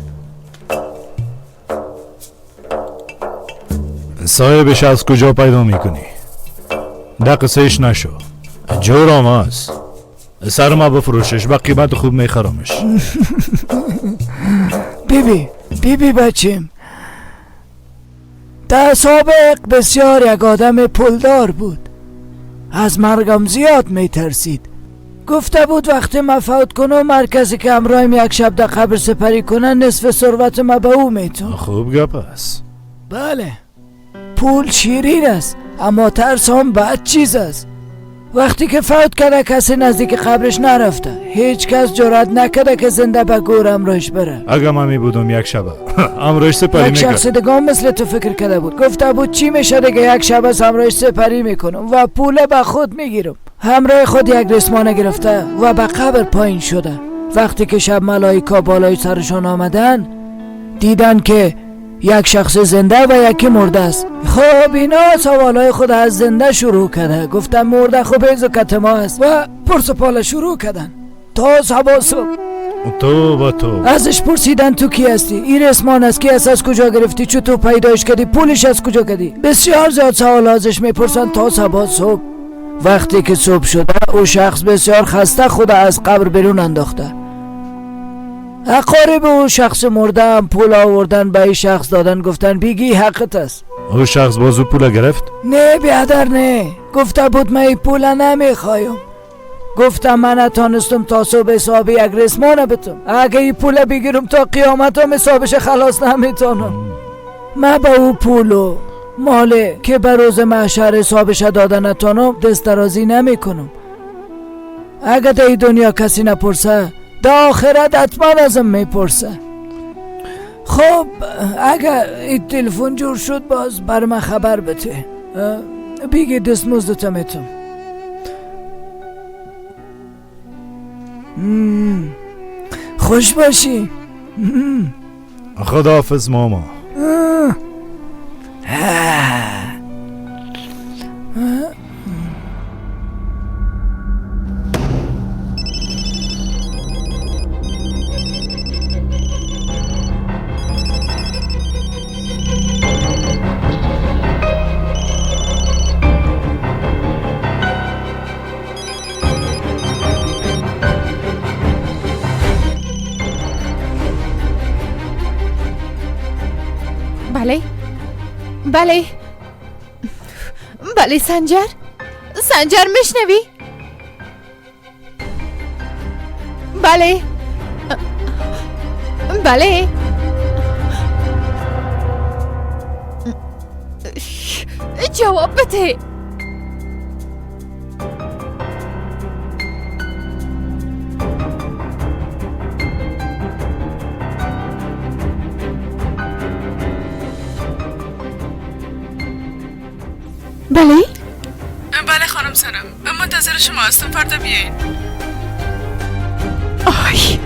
صاحبش از کجا پیدا میکنی؟ دقیقش نشو، جورم است. سر ما بفروشش با قیمت خوب میخرمش. بیبی بیبی بچیم، در سابق بسیار یک آدم پولدار بود. از مرگم زیاد میترسید. گفته بود وقتی ما فوت کنم مرکزی که همراهیم یک شب در قبر سپری کنه نصف ثروت ما به او میتون. خوب گپ است. بله پول شیرین است اما ترس هم بد چیز است. وقتی که فوت کرده کسی نزدیک قبرش نرفته، هیچ کس جرأت نکرده که زنده به گور امروش بره. اگه من می بودم یک شب امروش سپری میکرد. یک شخص دیگه مثل تو فکر کرده بود، گفته بود چی میشه دیگه یک شب از همراهش سپری میکنم و پول به خود میگیرم. همراه خود یک ریسمانه گرفته و به قبر پایین شده. وقتی که شب ملائکه بالای سرشان آمدن دیدن که یک شخص زنده و یکی مرده است. خب اینا سوالای خود از زنده شروع کرده. گفتم مرده خوب ایز و کت ما است و پرس و پاله شروع کردن. تا صبح صبح. توبه توبه. ازش پرسیدن تو کی هستی؟ این رسمان از کی هست؟ از کجا گرفتی؟ چطور پیدایش کردی؟ پولش از کجا کردی؟ بسیار زیاد سوال ازش میپرسن تا صبح صبح. وقتی که صبح شده او شخص بسیار خسته خود از قبر بیرون انداخته. اقارب او شخص مرده هم پول آوردن به این شخص دادن، گفتن بیگی حقت است. او شخص بازو پول گرفت؟ نه بیادر نه، گفته بود من این پول نمیخوایم. گفتم من نتانستم تا صبح حساب یک رسمانه بتم، اگه این پول بگیرم تا قیامت هم حسابش خلاص نمیتونم. من به او پولو ماله که به روز محشر حسابش داده نتانم دست درازی نمیکنم. اگه در دنیا کسی نپرسه در آخرت حتما ازم میپرسه. خب اگه این تلفن جور شد باز بر من خبر بده، بگی دستمزدت میتم. خوش باشی. خداحافظ ماما. بله بله بله. سنجر، سنجر میشنوی؟ بله بله. جواب بده. بله؟ بله خانم سنم، منتظر شما هستم، فردا بیاین. آی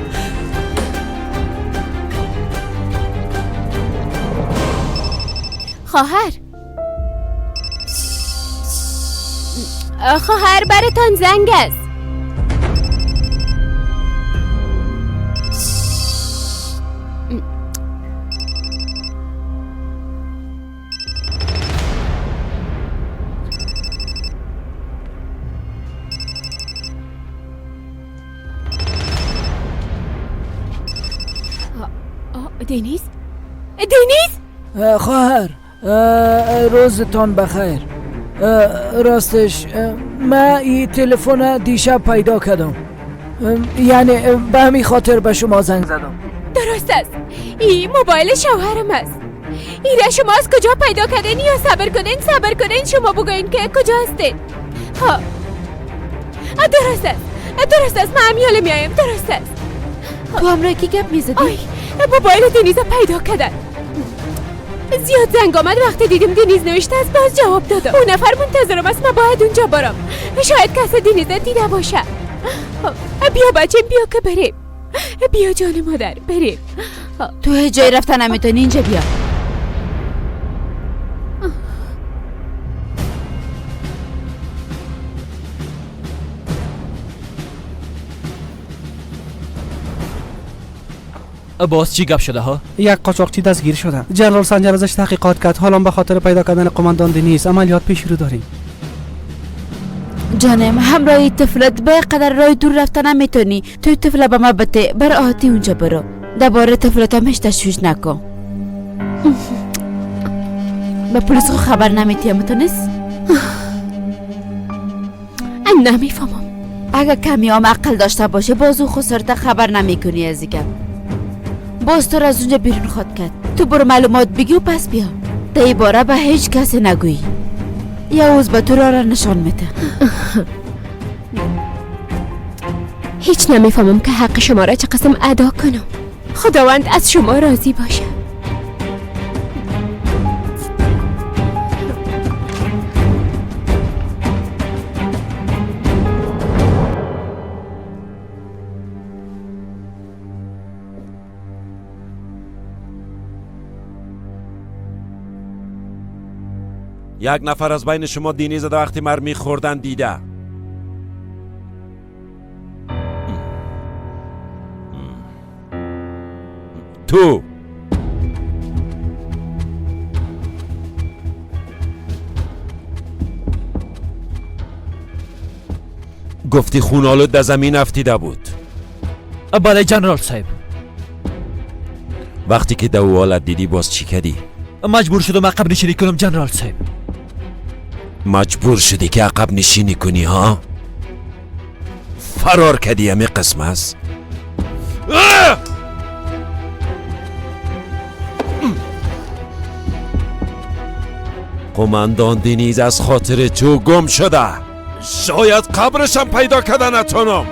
خواهر، خواهر براتان زنگ است. دنیز؟ دنیز؟ خواهر روزتان بخیر. راستش من این تلفن دیشب پیدا کردم، یعنی به همین خاطر به شما زنگ زدم. درست است، این موبایل شوهرم است. ایره شما از کجا پیدا کردین؟ یا صبر کنین، صبر کنین، شما بگوین که کجا هستین. ها درست است، درست است، من همیاله میایم. درست است. تو همراه کی گپ میزدی؟ آی موبایل دنیز پیدا کردن. زیاد زنگ آمد، وقتی دیدیم دنیز نوشته است باز جواب دادم. اون نفر منتظرم است، من باید اونجا برم. شاید کس دنیز دیده باشه. بیا بچه، بیا که بریم. بیا جان مادر بریم. تو هیچ جای رفتن نمیتونی، اینجا بیا. باز چی گپ شده ها؟ یک قاچاقچی دستگیر شده. جنرال سنجر ازش تحقیقات کرد. حالا به خاطر پیدا کردن قماندان دنیز عملیات پیش رو داریم. جانم همراه طفلت به قدر راه دور رفتن نمیتونی. تو طفل به ما بده، بر آهتی اونجا برو. درباره طفلت هم هیچ تشویش نکن. به پلیس خو خبر نمیتیم متونست؟ من نمیفهمم. اگه کمی هم عقل داشته باشه بازو خسرت خبر نمیکنی از گپ. باز تو را از اونجا بیرون خواد کرد. تو برو معلومات بگی و پس بیا. در این باره به هیچ کسی نگویی. یاوز به تو را نشان میده. هیچ نمیفهمم که حق شما را چه قسم ادا کنم. خداوند از شما راضی باشه. یک نفر از بین شما دینیز در وقتی مرمی خوردن دیده. تو. گفتی خونالود در زمین افتیده بود. بله جنرال صاحب. وقتی که دو حالت دیدی باز چی کردی؟ مجبور شدم عقب نشینی کنم جنرال صاحب. مجبور شدی که عقب نشینی کنی ها؟ فرار کردی همی قسم است؟ قماندان دنیز از خاطر تو گم شده. شاید قبرشم پیدا کرده نتونم.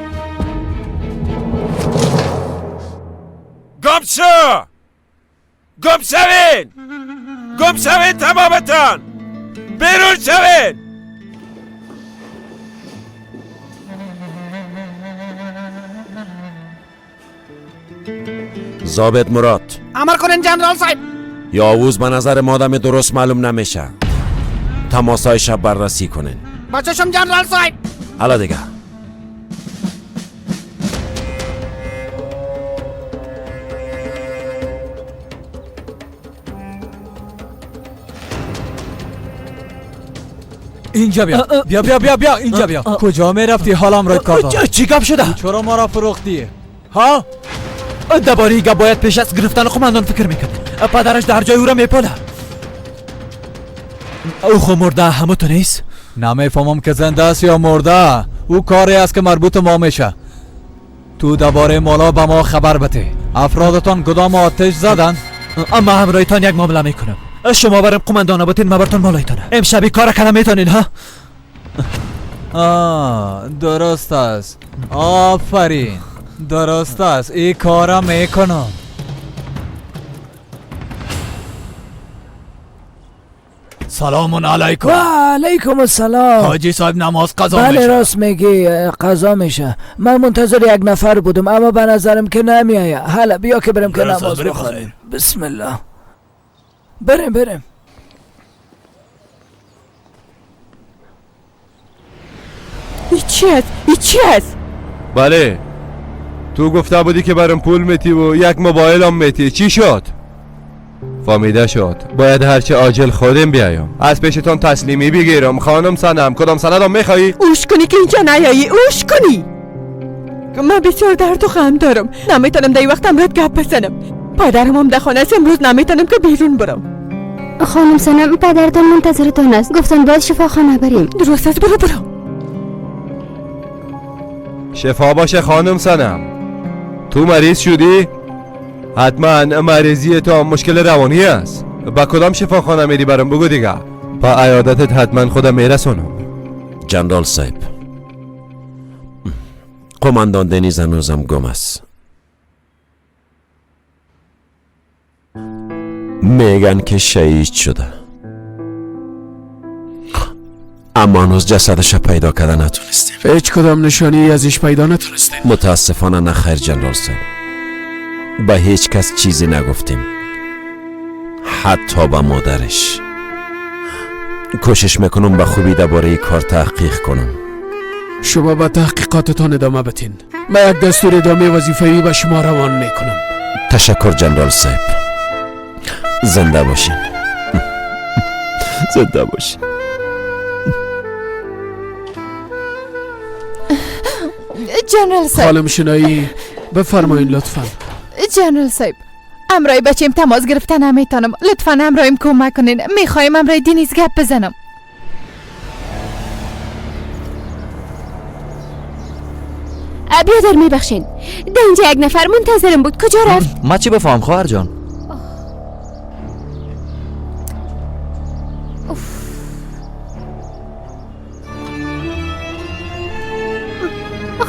گم شو! گم شوین! گم شوین تمامتان! بیرون شوین! ضابط مراد امر کنین جنرال صاحب. یاووز به نظر مادم درست معلوم نمیشه. تماسای شب بررسی کنین. بچه‌شم جنرال صاحب. حالا دیگه اینجا بیا بیا بیا بیا بیا اینجا بیا. کجا میرفتی؟ حالم را کار دارم. چی گپ شده؟ چرا ما را فروختی؟ ها؟ درباره گپ باید پیش از گرفتن قماندان فکر میکرد. پدرش در جای او را میپاله. او خو مرده همه تو نیست؟ نمیفهمم که زنده است یا مرده. او کاری است که مربوط ما میشه. تو درباره مالا به ما خبر بده. افرادتان کدام آتش زدن؟ اما همراهتان یک معامله میکنم. شما برم قماندان باتین، ما برتون مالایتانه. امشب کار کنم میتونین ها؟ آه درست است. آفرین درست است. این کارا میکنم. سلام علیکم. و علیکم السلام. حاجی صاحب نماز قضا بله میشه. راست میگی قضا میشه. من منتظر یک نفر بودم اما به نظرم که نمیایه. حالا بیا که بریم که نماز بخوانیم. بسم الله. بریم بریم. این چی هست؟ این چی هست؟ بله تو گفته بودی که برام پول میتی و یک موبایل هم میتی. چی شد؟ فامیده شد. باید هرچه عاجل خودم بیایم از پیشتان تسلیمی بگیرم. خانم سنم کدام سندم میخوایی؟ اوش کنی که اینجا نیایی. اوش کنی. من بسیار درد و غم دارم. نمیتونم در این وقت امرت گپ بزنم. پدرم هم در خانه است. امروز نمیتونم که بیرون برم. خانم سنم پدرتان منتظرتان است. گفتن باید شفاخانه بریم. درست است برو برو. شفا باشه خانم سنم. تو مریض شدی؟ حتما مریضی تو مشکل روانی است. با کدام شفاخانه میری برام بگو دیگه. با عیادتت حتما خودم میرسونم. جنرال صاحب قماندان دنیز هنوزم گم است. میگن که شهید شده اما هنوز جسدش پیدا کرده نتونستیم. هیچ کدام نشانی ازش پیدا نتونستیم. متاسفانه نه خیر جنرال صاحب. به هیچ کس چیزی نگفتیم، حتی به مادرش. کوشش میکنم به خوبی درباره کار تحقیق کنم. شما به تحقیقاتتان ادامه بتین. من یک دستور ادامه وظیفه‌ای به شما روان میکنم. تشکر جنرال صاحب. زنده باشین. زنده باشین. جنرال صاحب. خانم شنایی بفرمایین لطفا. جنرال صاحب امرای بچیم تماس گرفتن نمیتونم. لطفا امرایم کمک کنین. میخوایم امرای دینیز گپ بزنم. بیادر میبخشین در اینجا یک نفر منتظرم بود. کجا رفت؟ ما چی بفهم خواهر جان؟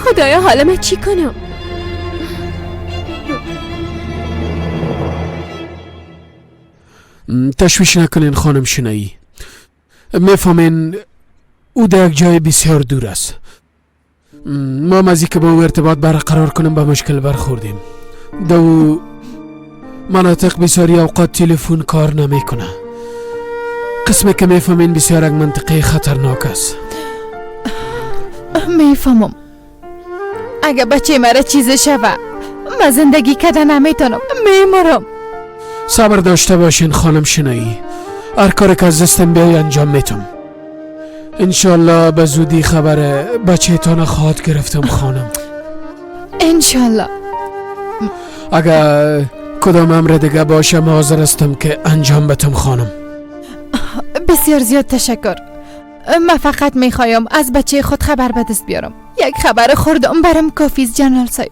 خدایا حالا من چی کنم؟ تشویش نکنین خانم شنایی. میفهمین او در یک جای بسیار دور است. ما از که با او ارتباط برقرار کنیم به مشکل برخوردیم. در او مناطق بسیاری اوقات تلفن کار نمیکنه. قسمی که میفهمین بسیار یک منطقه خطرناک است. میفهمم. اگه بچه مرا چیز شوه من زندگی کده نمیتونم، میمرم. صبر داشته باشین خانم شنایی، هر کاری که از دستم بیای انجام میتم. انشالله به زودی خبر بچه تان خواهد گرفتم خانم. انشالله. اگر کدام امر دیگه باشم حاضر هستم که انجام بتم خانم. بسیار زیاد تشکر. من فقط میخوایم از بچه خود خبر به دست بیارم. یک خبر خوردم برم کافیز جنرال صاحب.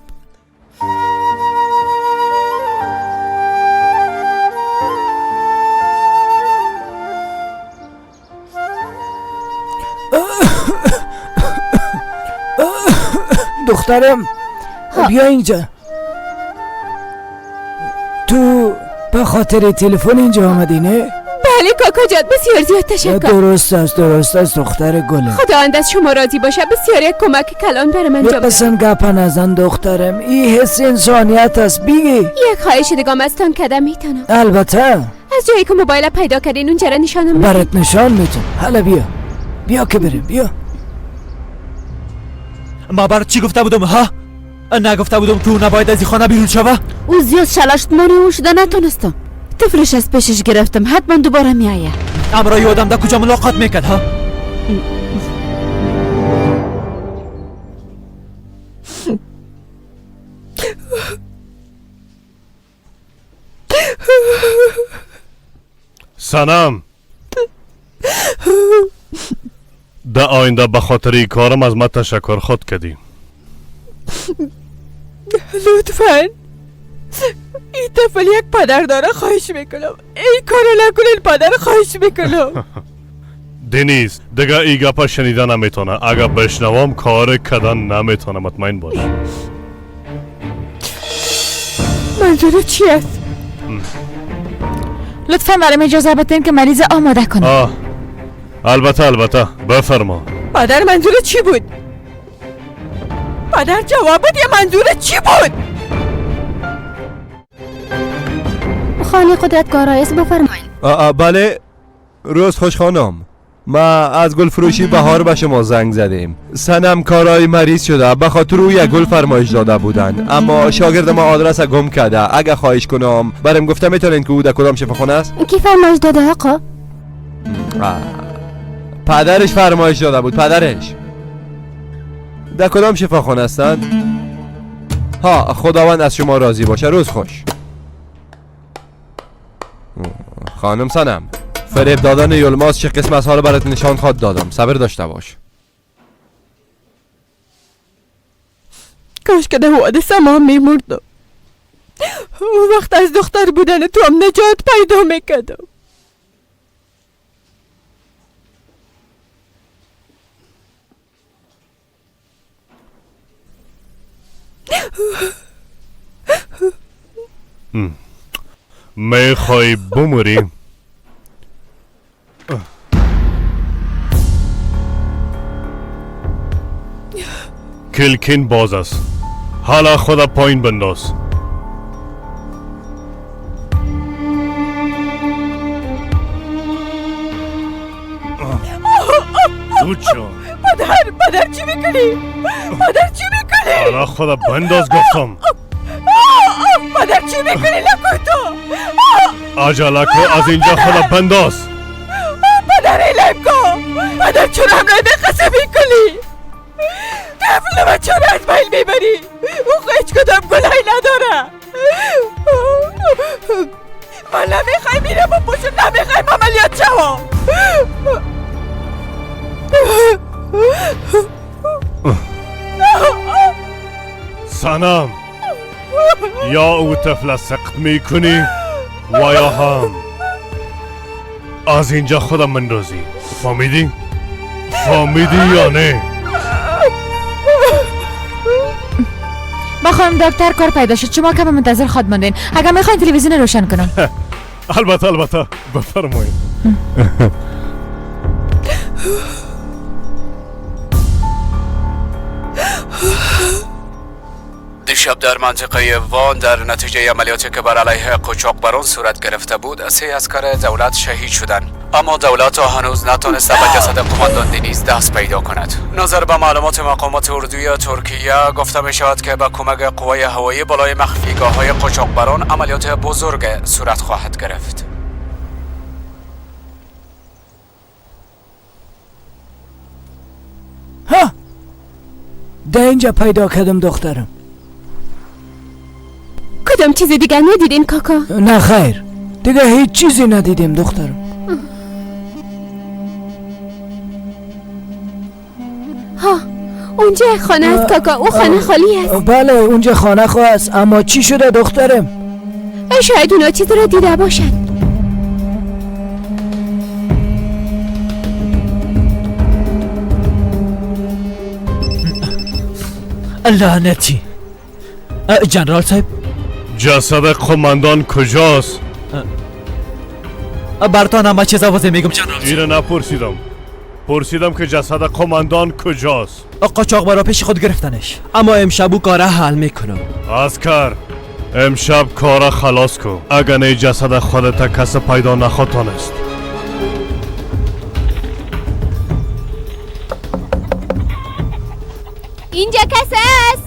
دخترم بیا اینجا. تو به خاطر تلفن اینجا آمدی نه؟ بله کاکا جان، بسیار زیاد تشکر. درست است، درست است دختر گلم. خداوند از شما راضی باشه، بسیار یک کمک کلان برام انجام داد. قسم گپ نزن دخترم، این حس انسانیت است. بیگی یک خواهش دیگه از تان کدم میتونم؟ البته. از جایی که موبایل پیدا کردین اونجا را نشانم برات نشان میتم. حالا بیا، بیا که بریم. بیا. ما برات چی گفته بودم ها؟ نگفته بودم تو نباید از این خانه بیرون شوه؟ او زیاد شلشت مانی او شده نتونستم. طفلش از پیشش گرفتم، حتما دوباره میآید. امرای آدم در کجا ملاقات میکرد ها؟ سنم، در آینده به خاطر این کارم از من تشکر خود کردی. لطفا این طفل یک پدر داره، خواهش میکنم این کارو نکنین پدر، خواهش میکنم. دنیز دیگه ای گپا شنیده نمیتونه، اگه بشنوم کار کردن نمیتونه، مطمئن باش. منظور چی است؟ لطفا برام اجازه بدین که مریض آماده کنم. البته البته، بفرما. پدر منظور چی بود؟ پدر جواب بود یا منظور چی بود؟ خانه قدرتگار است، بفرمایید. بله روز خوش خانم، ما از گل فروشی بهار به شما زنگ زدیم. سنم کارای مریض شده، به خاطر او یک گل فرمایش داده بودن، اما شاگرد ما آدرس گم کرده. اگه خواهش کنم برام گفته میتونین که او در کدام شفاخانه است؟ کی فرمایش داده آقا؟ پدرش فرمایش داده بود. پدرش در کدام شفاخانه هستند؟ ها، خداوند از شما راضی باشه. روز خوش. خانم سنم، فریب دادن یلماز چه قسم از حال برات نشان خواد دادم، صبر داشته باش. کاش که در حادثه ما میمردم، اون وقت از دختر بودن تو هم نجات پیدا میکردم. میخوای بموری؟ کلکین باز است، حالا خود پایین بنداز. پدر، پدر چی میکنی؟ پدر چی میکنی؟ حالا خود بنداز گفتم. پدر چی میکنی؟ لکن تو عجله کو، از اینجا خود بنداز. پدر لکو، پدر چرا همراه قصه میکنی؟ طفل من چرا از بین میبری؟ او هیچ کدام گناهی نداره. من نمیخوایم اینو بپوشم، نمیخوایم عملیات شوم. سنم، یا او طفل سقط میکنی و یا هم از اینجا خودم مندازی. فهمیدی؟ فهمیدی یا نه؟ با خانم دکتر کار پیدا شد، شما کم منتظر خواد ماندین. اگر میخواین تلویزیون روشن کنم. البته البته، بفرمایید. دیشب در منطقه وان در نتیجه عملیاتی که بر علیه قاچاقبران صورت گرفته بود، 3 عسکر دولت شهید شدند. اما دولت تا هنوز نتانسته به جسد قماندان دنیز دست پیدا کند. نظر به معلومات مقامات اردوی ترکیه گفته می شود که به کمک قوای هوایی بالای مخفیگاه های قاچاقبران عملیات بزرگ صورت خواهد گرفت. ها، ده اینجا پیدا کردم دخترم. کدام چیز دیگر ندیدین کاکا؟ نه خیر، دیگه هیچ چیزی ندیدیم دخترم. ها، اونجا خانه است کاکا، او خانه خالی است. بله اونجا خانه خو است، اما چی شده دخترم؟ شاید اونا چیز را دیده باشند. لعنتی. جنرال صاحب، جسد قماندان کجاست؟ برتان همه چیز آوازه میگم جنرال. ایره نپرسیدم، پرسیدم که جسد قماندان کجاست. قاچاق برا پیش خود گرفتنش، اما امشب او کاره حل میکنم. اسکر، امشب کاره خلاص کن، اگر نه جسد خودت کس پیدا نخواد. اینجا کس است؟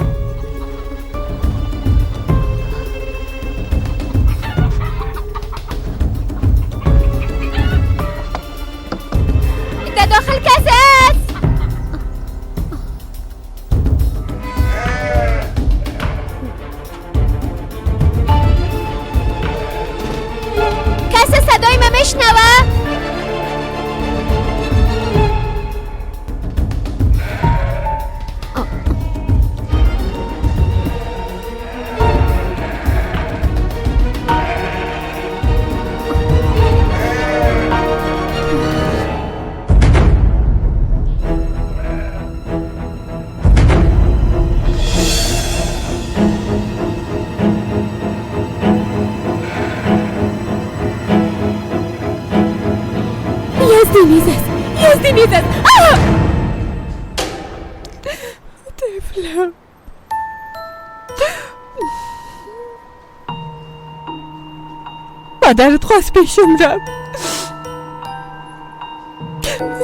در داخل کس است؟ کس صدای من میشنوه؟ دنیز است. طفلم، مادرت خواست پیشم رفت.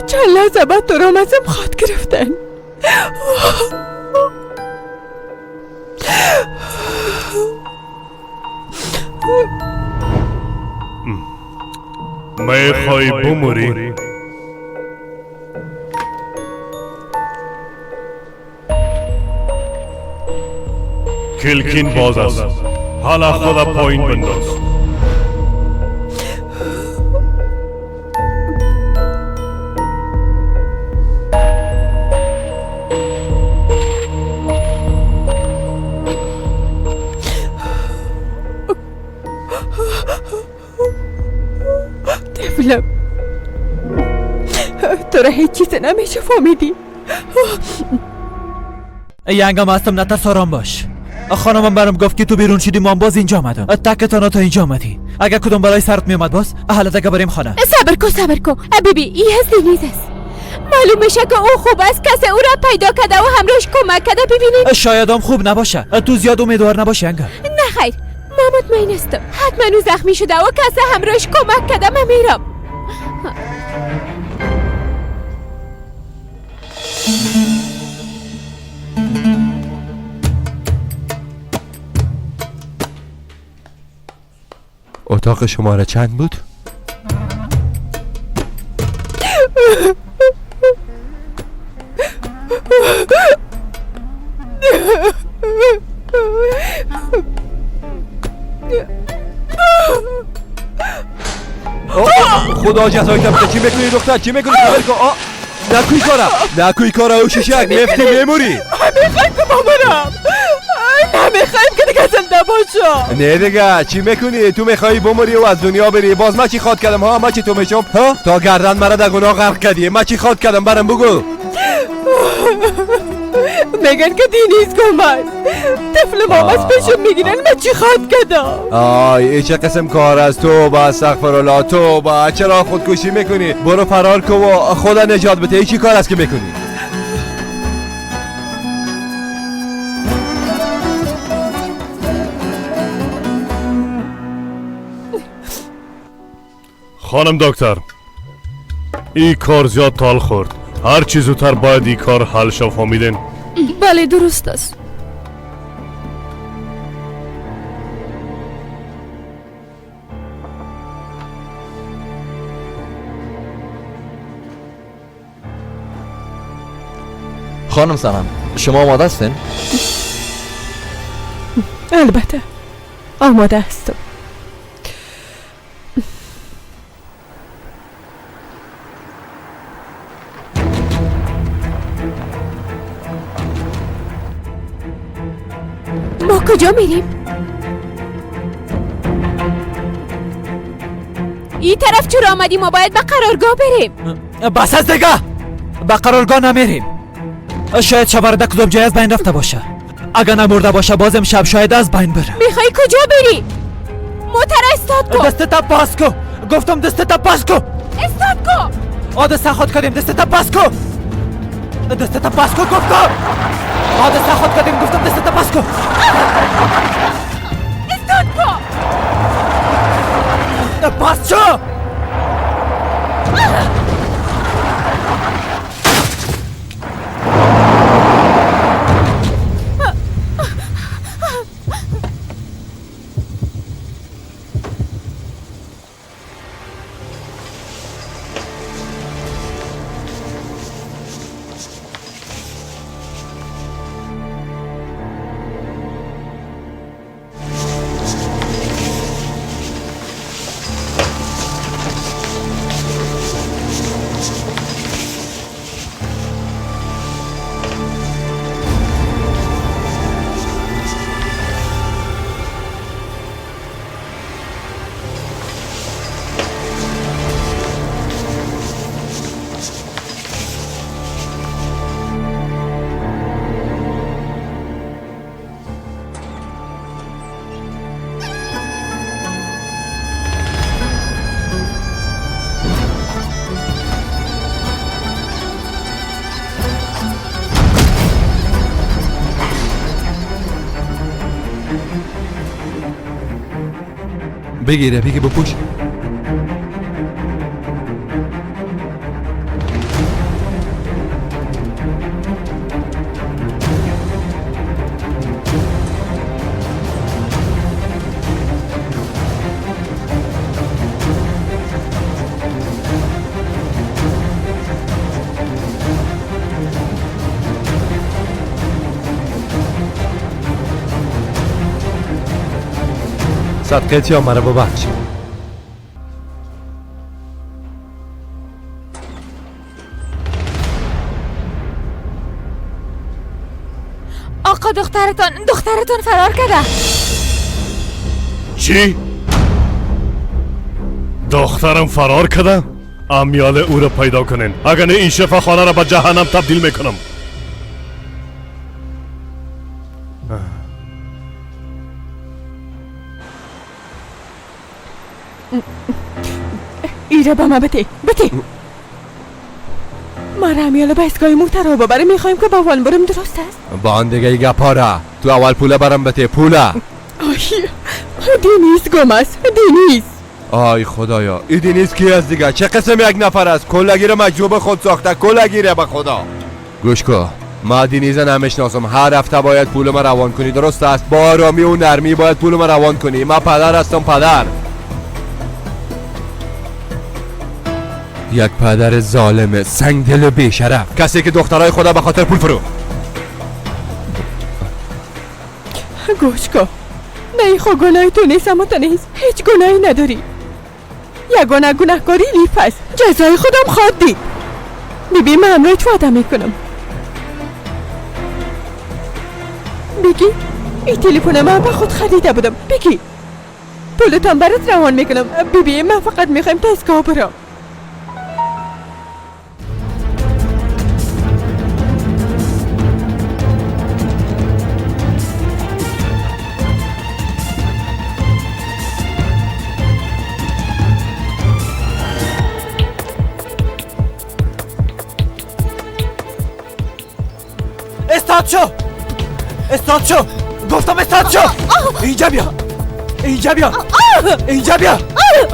چند لحظه بعد تو را ازم خواد گرفتن. میخوای بموری؟ کلکین باز است، حالا خود پایین بنداز. طفلم، تو را هیچ چیز نمیشه فهمیدی. ینگم هستم، نترس، آرام باش. خانمم برام گفت که تو بیرون شدی، ما باز اینجا آمدم. تک تانا تا اینجا آمدی. اگر کدوم برای سرت میومد باز حالا دیگه بریم خانه. صبر کو صبر کو بیبی، ای هست دنیز است. معلوم میشه که او خوب است، کسی او را پیدا کرده و همراهش کمک کرده. ببینید شاید هم خوب نباشه، تو زیاد امیدوار نباشی انگار. نه خیر، ما مطمئن هستم حتما او زخمی شده و کسی همراهش کمک کرده. من میرم. اتاق شماره چند بود؟ خدا جزای تم. چی میکنی دختر؟ چی میکنی؟ نکوی کارم، نکوی کارم. او شیشک میفتی میموری. نمیخوایم که بمرم، نمیخوایم که دیگه زنده باشم. نه دیگه چی میکنی؟ تو میخوایی بمری و از دنیا بری. باز من چی خواد کردم ها؟ من چی تو میشم ها؟ تا گردن مرا در گناه غرق کردی. من چی خواد کردم برام بگو. میگن که دینیز گم است، طفل مام از پیشم میگیرن. من چی خواد کردم؟ آی ای چه قسم کار است. توبه استغفرالله، توبه. چرا خودکشی میکنی؟ برو فرار کن و خدا نجات بده. ای چی کار است که میکنی؟ خانم دکتر، ин кор зиёд тол хӯрд. ҳар чӣ зудтар бояд ин кор ҳал шав, фаҳмиден? Бале, дуруст аст. خانم سنم، شما آماده هستین؟ البته آماده هستم. ما کجا میریم؟ این طرف چرا آمدیم؟ ما باید به قرارگاه بریم. بس از دیگه، به قرارگاه نمیریم. شاید شب در کدام جای از بین رفته باشه. اگر نمرده باشه بازم شب شاید از بین بره. میخوای کجا بری؟ موتر استاد کن. دستت پاس کو. گفتم دستت پاس کو. استاد کو. آ خود کردیم، دستت پاس کو. دستت پاس کو گفتم. آ خود کردیم، گفتم دستت پاس کو. استاد کو. پاس شو. بگیره، بگیر بپوش. صدقه یا مرا ببخش. آقا دخترتان فرار کرده. چی؟ دخترم فرار کرده؟ امیال او را پیدا کنین، اگر نه این شفاخانه را به جهنم تبدیل میکنم. ایره به ما بده، بده. ما را امیال به ایستگاه موتر را ببریم. میخوایم که با وان بریم، درست است؟ با آن دیگه گپارا تو اول پوله برم بده، پوله. آی دینیز گم است، دینیز. آی خدایا، ای دینیز کی است دیگه؟ چه قسم یک نفر است؟ کلگی را مجذوب خود ساخته، کلگی را به خدا. گوش کن، ما دینیز نمیشناسم. هر هفته باید پول ما روان کنی، درست است؟ با آرامی و نرمی باید پول ما روان کنی. ما پدر هستم، پدر. یک پدر ظالم، سنگدل، بیشرف، کسی که دخترای خدا به خاطر پول فروخت. گوش کن، نه خو گناه تو نیست، اما تو نیست، هیچ گناهی نداری. یگانه گناهکاری لیف است، جزای خودم خواد دید. بیبی من همراه تو وعده میکنم. بگی این تلفن من به خود خریده بودم. بگی پولتان برات روان میکنم. بیبی من فقط میخوایم تا ایستگاه برم. استاد شو، استاد شو، گفتم استاد شو. اینجا بیا، اینجا بیا، اینجا بیا.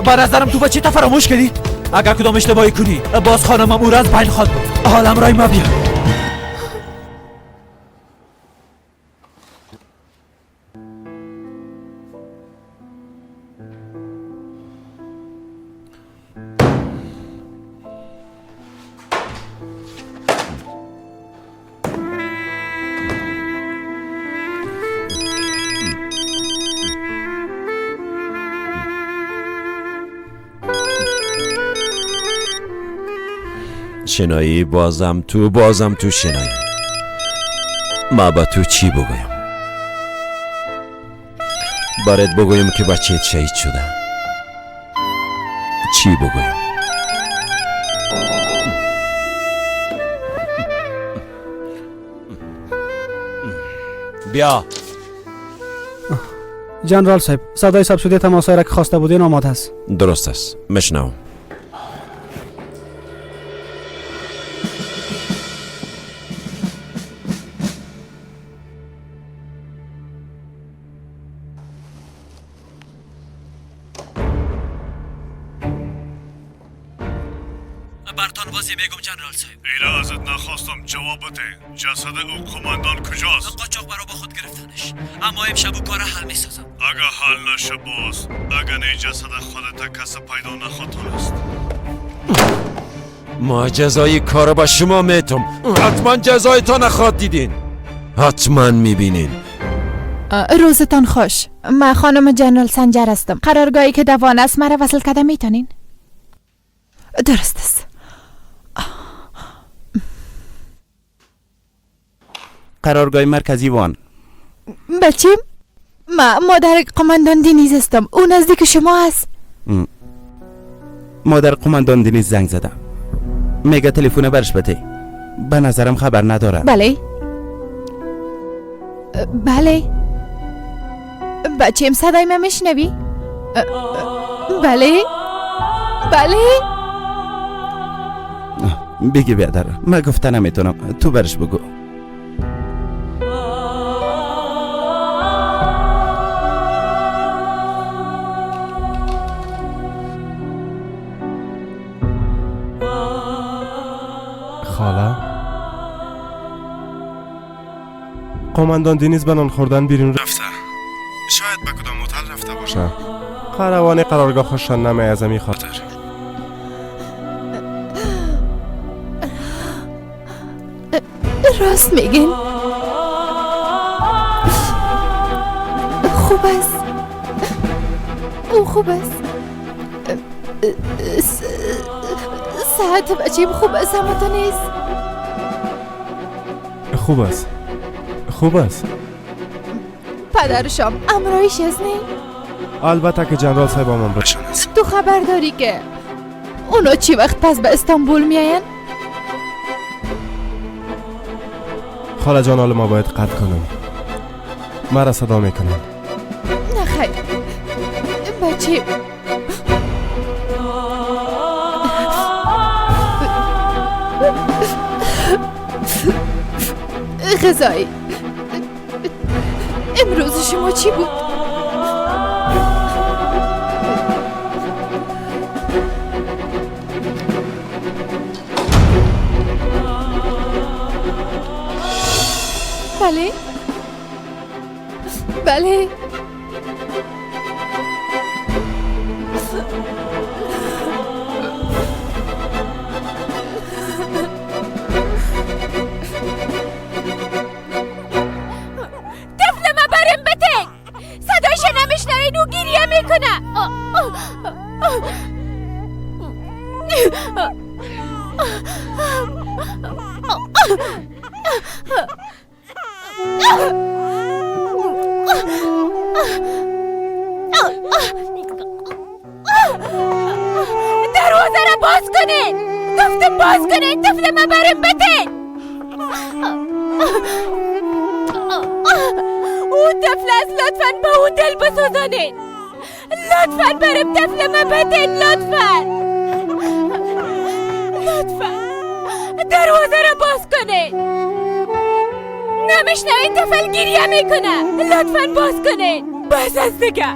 به نظرم تو بچه تا فراموش کردی. اگر کدام اشتباهی کنی باز خانمم او را از بین خواهد برد. حالا همراه ما بیا. شنایی بازم تو شنایی. ما با تو چی بگویم؟ برات بگویم که بچهت شهید شده؟ چی بگویم؟ بیا جنرال صاحب، صدای ثبت شده تماس‌های را که خواسته بودین آماده است. درست است، مشنوم. برتان واضح میگم جنرال صاحب. ایرا ازت نخواستم جواب بده. جسد او قماندان کجاست؟ قاچاق برا با خود گرفتنش، اما امشب او کار حل میسازم. اگه حل نشه باز، اگه نه جسد خودت کس پیدا نخواهد. ما جزای کار با شما میتم. حتما جزایتان نخواد دیدین، حتما میبینین. روزتان خوش. من خانم جنرال سنجر هستم. قرارگاهی که دوان است مرا وصل کرده میتونین؟ درست است. قرارگاه مرکزی وان. بچیم ما مادر قماندان دینیز هستم. او نزدیک شما است. مادر قماندان دینیز زنگ زدم، میگه تلفن برش بده. به نظرم خبر نداره. بله بله. بچیم صدای من میشنوی؟ بله بله. بگی بیادر، من گفته نمیتونم، تو برش بگو. خاله، قماندان دینیز به نان خوردن بیرون رفته. شاید به کدام هتل رفته باشه. قروان قرارگاه خوششان نمی از امی خاطر. راست میگین. خوب است، او خوب است. صحت بچیم خوب است، اما تو نیست. خوب است، خوب است. پدرشام امرایش از نی؟ البته که جنرال صاحب هم امرایشان است. تو خبر داری که اونا چی وقت پس به استانبول میاین؟ خاله جان، حالا ما باید قطع کنم. مرا صدا میکنن. نه خیر بچه، غذایی امروز شما چی بود؟ بله بله. طفل ما برم بده. صدایش نمیشنوین، او گریه میکنه. دروازه را باز کنین. گفتم باز کنین. طفل ما برم بده. او طفل است، لطفاً به او دل بسوزانین. لطفاً برم طفل ما بدین. لطفاً لطفاً دروازه را باز کنین. نمیشنوین طفل گریه میکنه. لطفاً باز کنین. بس از دیگه.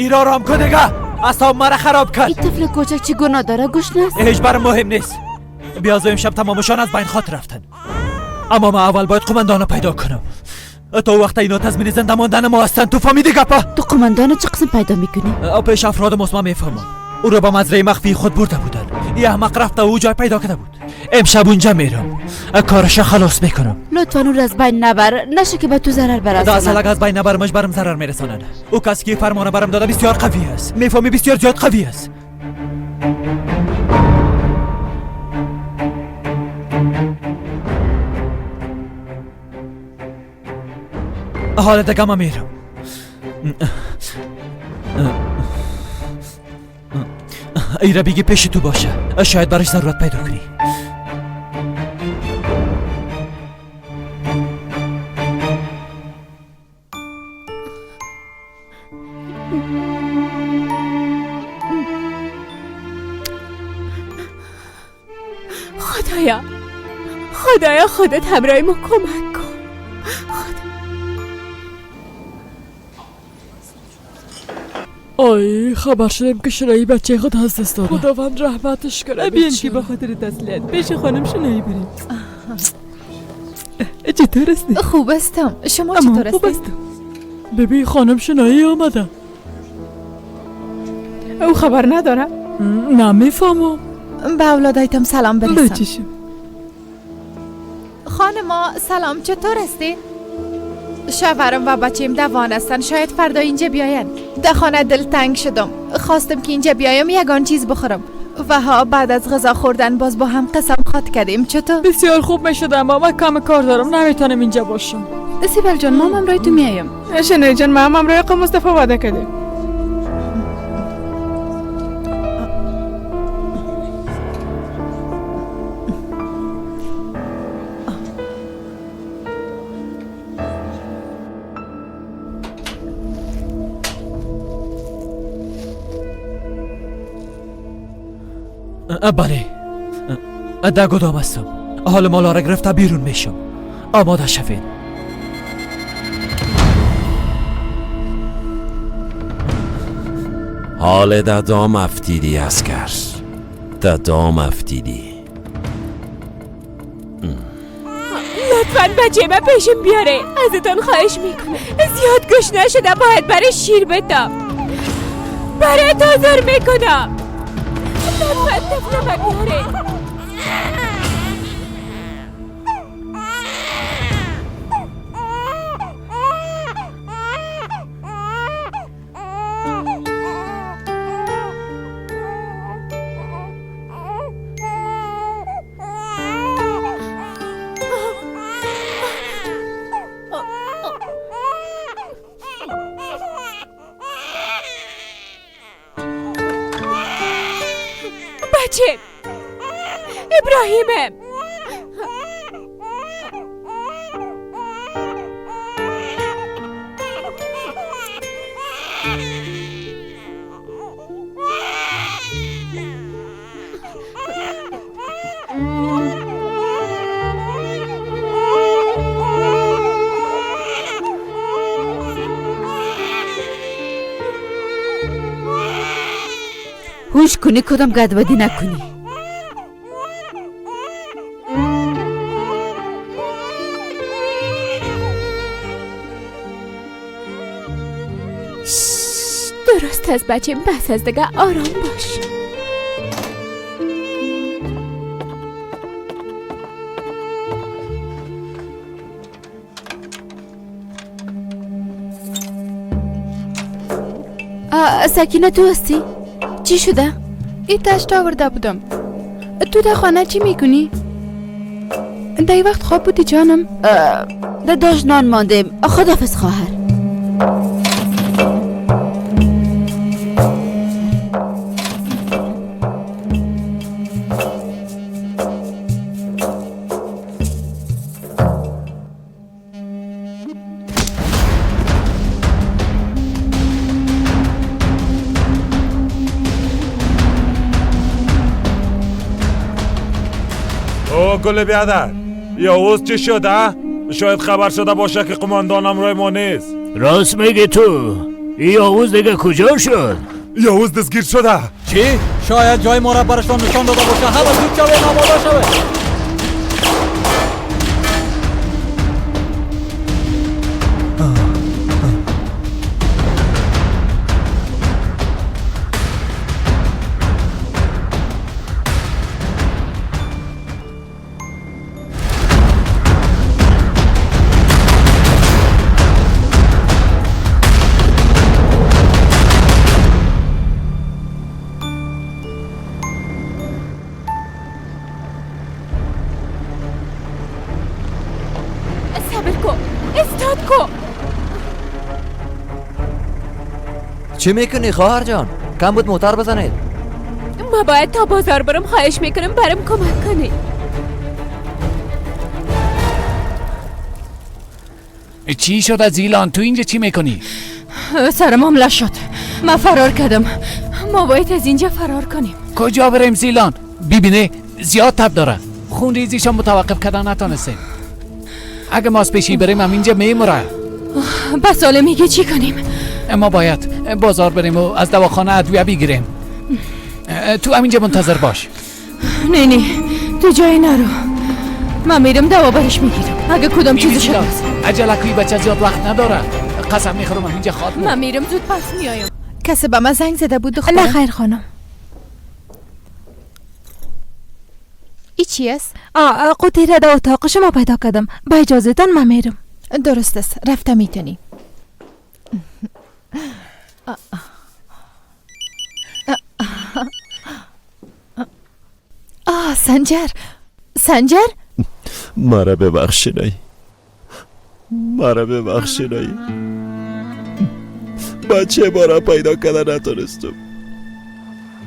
ایرا آرام کن دیگه. اعصاب مرا خراب کرد. این طفل کوچک چی گناه داره؟ گشنه است. هیچ برام مهم نیست. بیازو امشب تمامشان از بین خاطر رفتن. اما من اول باید قماندان پیدا کنم. تا وقت اینا تضمین زنده ماندن ما هستن. تو فهمیدی گپا؟ تو قماندان چه قسم پیدا میکنی؟ پیش افراد ماست من میفهمم. او را به مزرعه مخفی خود برده بودن. یه احمق رفته و او جای پیدا کرده بود. امشب اونجا میرم، کارش خلاص میکنم. لطفا او را از بین نبر، نشه که به تو ضرر برساند. اصلا اگه از بین نبرمش برم ضرر میرسانند. او کسی که فرمان برم داده بسیار قوی است. میفهمی؟ بسیار زیاد قوی است. حالا دیگه من میرم. ایره بگی پیش تو باشه، شاید براش ضرورت پیدا کنی. خدایا، خدایا خودت همراه ما کمک کن. آی خبر شدیم که شنایی بچه خود از دست داده. خداوند رحمتش کنه. بیاین که به خاطر تسلیت پیش خانم شنایی بریم. چطور هستی؟ خوب هستم. شما چطور هستی؟ خوب هستم. ببین خانم شنایی آمده. او خبر نداره؟ نه میفهمم. به اولادایتم سلام برسم. بچشم. خانما سلام، چطور هستی؟ شوهرم و بچیم دوان هستن، شاید فردا اینجا بیاین. در خانه دل تنگ شدم، خواستم که اینجا بیایم یگان چیز بخورم و ها بعد از غذا خوردن باز با هم قسم خواد کردیم. چطور؟ بسیار خوب میشد اما من کم کار دارم، نمیتونم اینجا باشم. سیبل جان ما هم رای تو میایم. شنای جان ما هم رای آقا مصطفی وعده کردیم. بله در گدام هستم. حال مالا را گرفته بیرون میشم. آماده شوین. حال در دام افتیدی اسکر، در دام افتیدی. لطفا بچه من پیشم بیاره، ازتان خواهش میکنم. زیاد گوش نشده، باید برای شیر بدم. برای تازر میکنم. لطفا طفل من بیاره. بچه ابراهیمم. هوش کنی کدام گدودی نکنی. درست از بچه، بس از دیگه آرام باش. سکینه تو هستی؟ چی شده؟ ای تشت آورده بودم. تو در خانه چی میکنی؟ در وقت خواب بودی جانم؟ در داشت نان ماندیم. خدافظ خواهر. گل بیادر یا اوز چی شده؟ شاید خبر شده باشه که قماندانم روی ما نیست. راست میگی تو. یاوز دیگه کجا شد؟ یاوز دستگیر شده. چی؟ شاید جای ما را برشان نشان داده باشه. همه زود شوین، آماده شوین. چی میکنی خواهر جان؟ کم بود موتر بزنید. ما باید تا بازار برم. خواهش میکنم برم کمک کنی. چی شد از ایلان؟ تو اینجا چی میکنی؟ سر معامله شد. ما فرار کردم. ما باید از اینجا فرار کنیم. کجا بریم زیلان؟ ببینه زیاد تب داره. خون ریزیشان متوقف کردن نتانستیم. اگه ما از پیشی بریم هم اینجا میموره. بس حالا میگه چی کنیم؟ ما باید بازار بریم و از دواخانه ادویه بگیریم. تو همینجا منتظر باش. نه نه تو جای نرو. من میرم دوا برش میگیرم. اگه کدام چیزی شد عجله کوی، بچه زیاد وقت نداره. قسم میخورم همینجا خواهد من میرم زود پس میایم. کسی به من زنگ زده بود دخترم؟ نه خیر خانم. ای چی است؟ قوطی را در اتاق شما پیدا کردم. با اجازهتان من میرم. درست است، رفته میتونی. آه سنجر، سنجر، مرا ببخشینای، مرا ببخشینای. بچه مرا پیدا کردن نتونستم.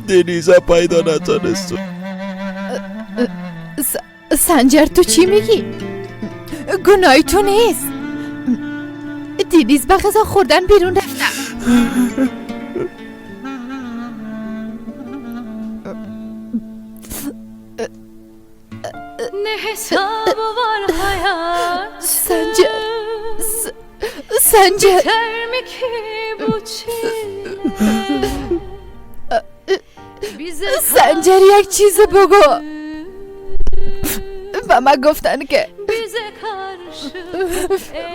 دنیزا پیدا نتونستم. سنجر تو چی میگی؟ گناهی تو نیست. دنیز به غذا خوردن بیرون رفته. سنجر، سنجر، سنجر یک چیز بگو. به من گفتن که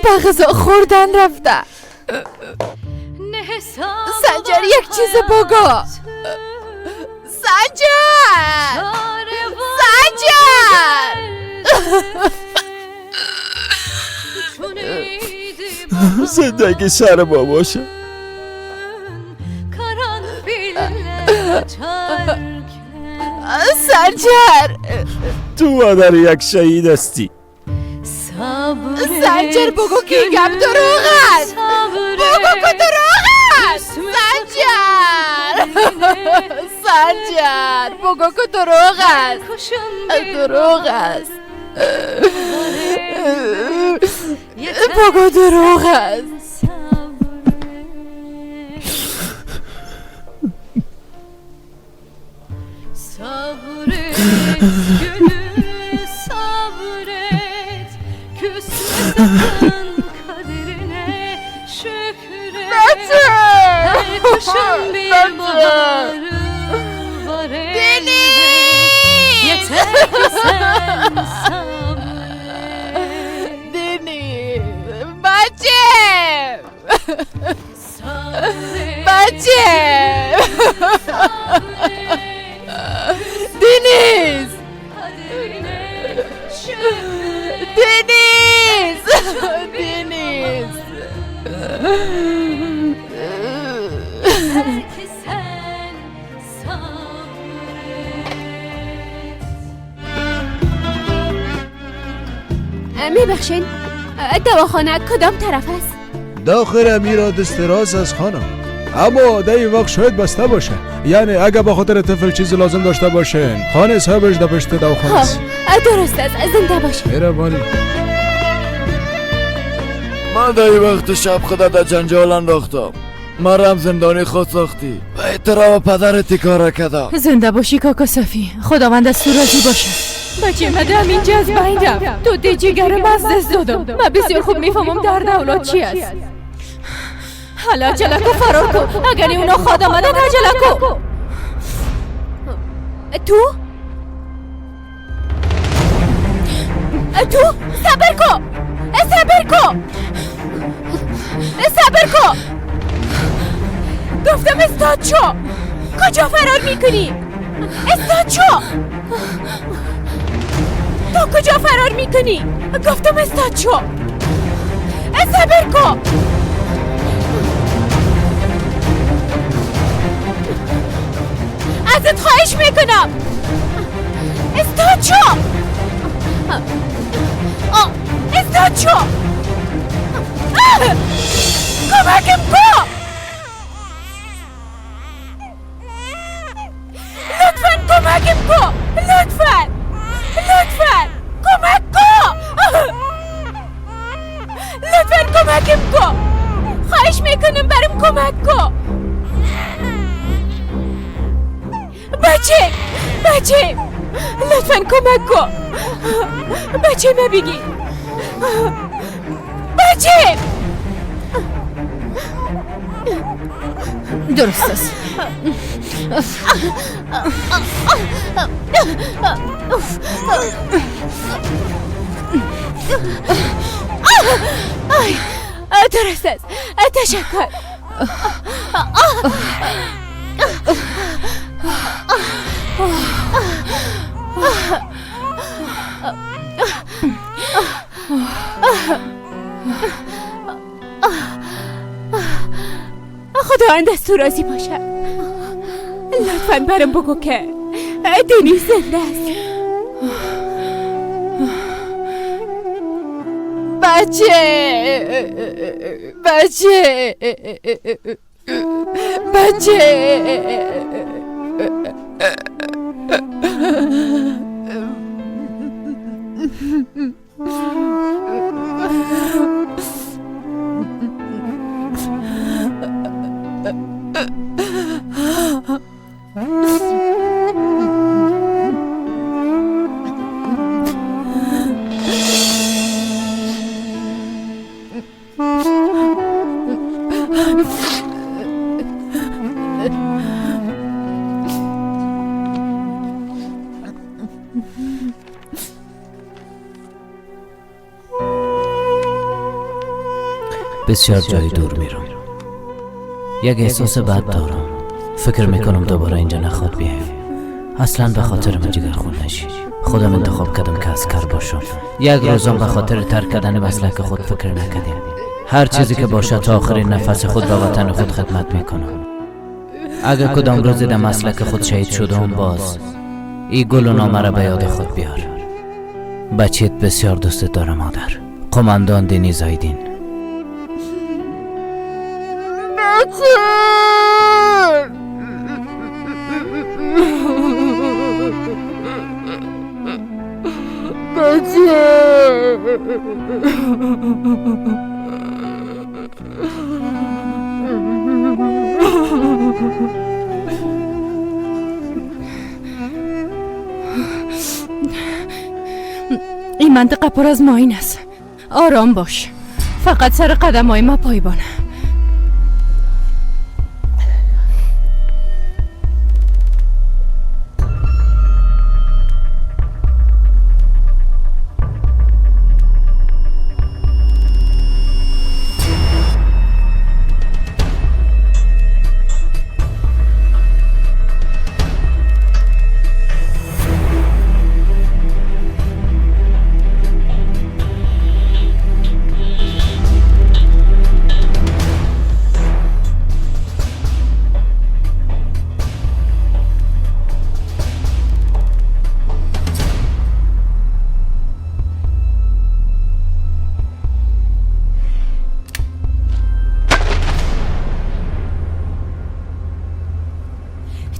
به غذا خوردن رفته. سنجر یک چیز بگو. سنجر، سنجر. زندگی سر ما باشه. سنجر، تو مادر یک شهید هستی. سنجر بگو که گپ دروغ است. بگو که دروغ است. سنجر، سنجر بگو که دروغ است. دروغ است. بگو دروغ است. دنیز، دنیز، بچه، بچه، دنیز، دنیز، دنیز. میبخشین، دواخانه کدام طرف است؟ داخل امیرا دست راست از خانم، اما در این وقت شاید بسته باشه. یعنی اگه به خاطر طفل چیزی لازم داشته باشین، خانه صاحبش در پشت دواخانه است. درست است، زنده باشه. مهربانی. من در این وقت شب خدا در جنجال انداختم. مرم زندانی خود ساختی و احترام پدرت کار کردم. زنده باشی کاکا صفی، خداوند از تو راضی باشه. بچه من در اینجا از بین رفت. تو دی جگرم از دست دادم. من بسیار خوب میفهمم درد اولاد چی است. حالا عجله کو، فرار کو. اگر اونا خواد آمدن عجله کو. تو تو صبر کو، صبر کو، صبر کو. گفتم استاد شو. کجا فرار میکنی؟ استاد شو. تو کجا فرار میکنی؟ گفتم استاد شو. صبر کو. ازت خواهش میکنم استاد شو. استاد شو. کمکم کن. لطفا کمکم کن. لطفا لطفا کمک کن. لطفا کمکم کن. خواهش میکنم برام کمک کن. بچه بچه لطفا کمک کن. بچه ما بگی. بچه درست است. درست است. تشکر. خداوند از تو راضی باشه. لطفا برام بگو که دنیز زنده است. بچه بچه بچه. بسیار جای دور میرم. یک احساس بد دارم. فکر میکنم دوباره اینجا نخواد بیایم. اصلا به خاطر من جگر خون نشی. خودم انتخاب کردم که عسکر باشم. یک روزم به خاطر ترک کردن مسلک خود فکر نکردیم. هر چیزی که باشه تا آخرین نفس خود به وطن خود خدمت میکنم. اگر کدام روزی در مسلک خود شهید شدم، باز ای گل و نامه را به یاد خود بیار. بچیت بسیار دوست دارم مادر. قماندان دنیز آیدین. این منطقه پر از ماین است. آرام باش. فقط سر قدم های ما پایبانه.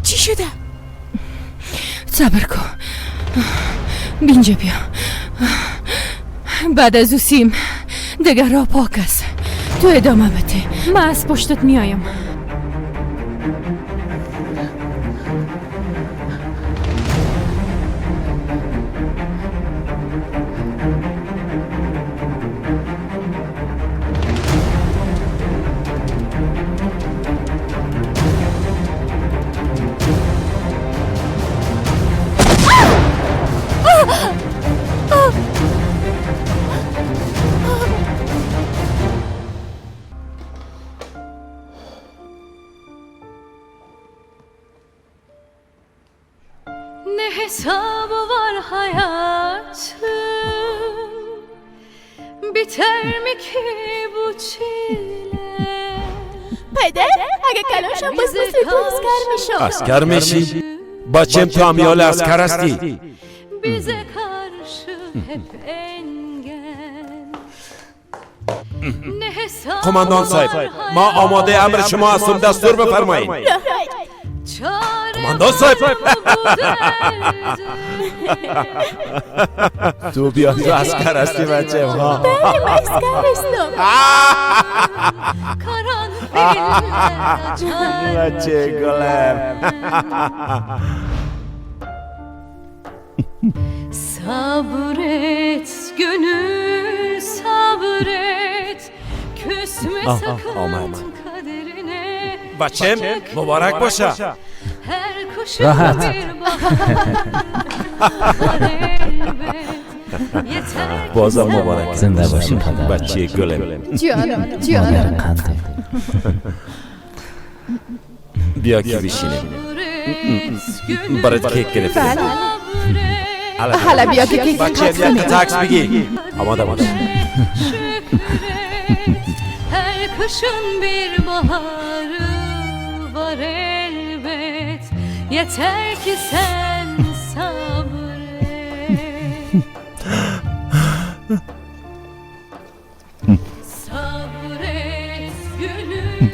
شده؟ صبر کن، بینجا بیا. بعد از او سیم دیگر راه پاک است. تو ادامه بده، من از پشتت میایم. hayatım Biter mi ki bu çile پدر اگه کلاشم باز مثل تو اسکر میشم. عسکر میشی؟ بچم تو همیال عسکر هستی. Bize karşı hep engel Ne hesap قماندان صاحب ما آماده امر شما هستم، دستور بفرمایید. Çare قماندان صاحب تو بیا، تو عسکر هستی بچه. بله من اسکر هستم. Karanfiller açar بچه گلم. Sabret gönül sabret Küsme Ah, sakın آمد. kaderine بچم مبارک باشه. Her kuşun راحت. bir baharı var elbet Yeter ki بازم sen مبارک. زنده باشی پدر. بچه گلم. جانم مادر جانم. قنده. بیا که بشینیم. Sabret gönül برات کیک گرفتم. بله. حالا بیا که کیک بچه قطع یک کنیم. تاکس بگی. آماده آماده. Şükret Her kışın bir baharı var elbet Yeter ki sen sabret Sabret gönül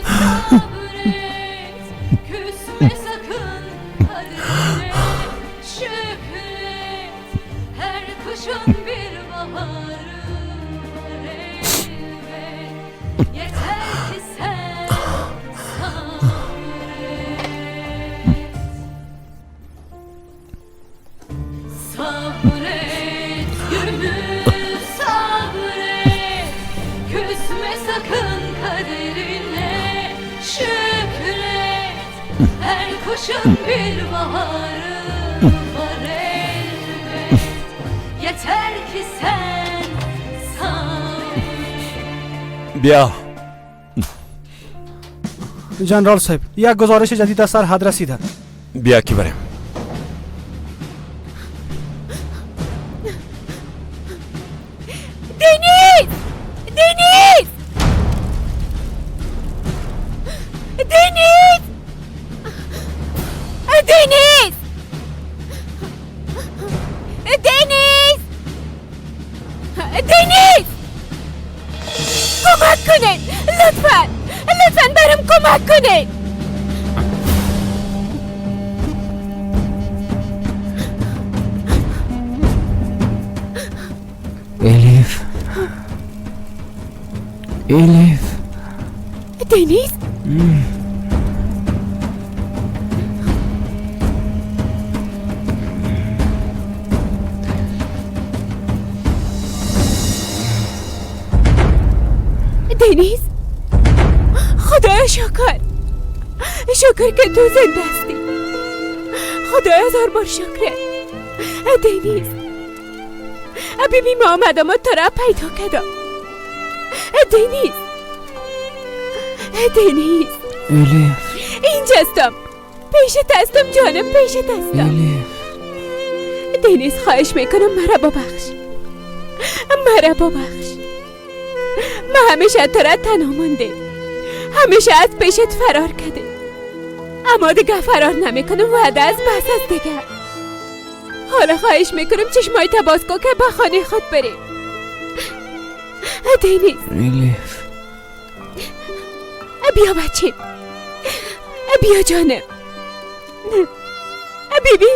sabret Küsme sakın kaderine şükret Her kışın bir baharı var elbet Yeter ki sen sabret Sabret gönül sabret Küsme sakın kaderine şükret Her kuşun bir baharı var elbet Yeter ki sen sabret بیا. جنرال صاحب یک گزارش جدید از سرحد رسیده. بیا که بریم. دنیز، دنیز، دنیز، دنیز، دنیز، دنیز، کمک کنید لطفا، لطفا برام کمک کنید. الیف، الیف. دنیز. دنیز، خدایا شکر، شکر که تو زنده هستی. خدایا هزار بار شکر. دنیز ببین ما آمدم و تو را پیدا کردم. دنیز، دنیز. الیف. اینجا هستم، پیشت هستم جانم، پیشت هستم. الیف. دنیز خواهش میکنم مرا ببخش، مرا ببخش. ما همیشه تو را تنها مانده، همیشه از پیشت فرار کرده، اما دیگه فرار نمیکنم. وعده از بس است دیگه. حالا خواهش میکنم چشمای تا باز کن که به خانه خود بریم. دنیز. الیف. بیا بچه، بیا جانم. بیبی،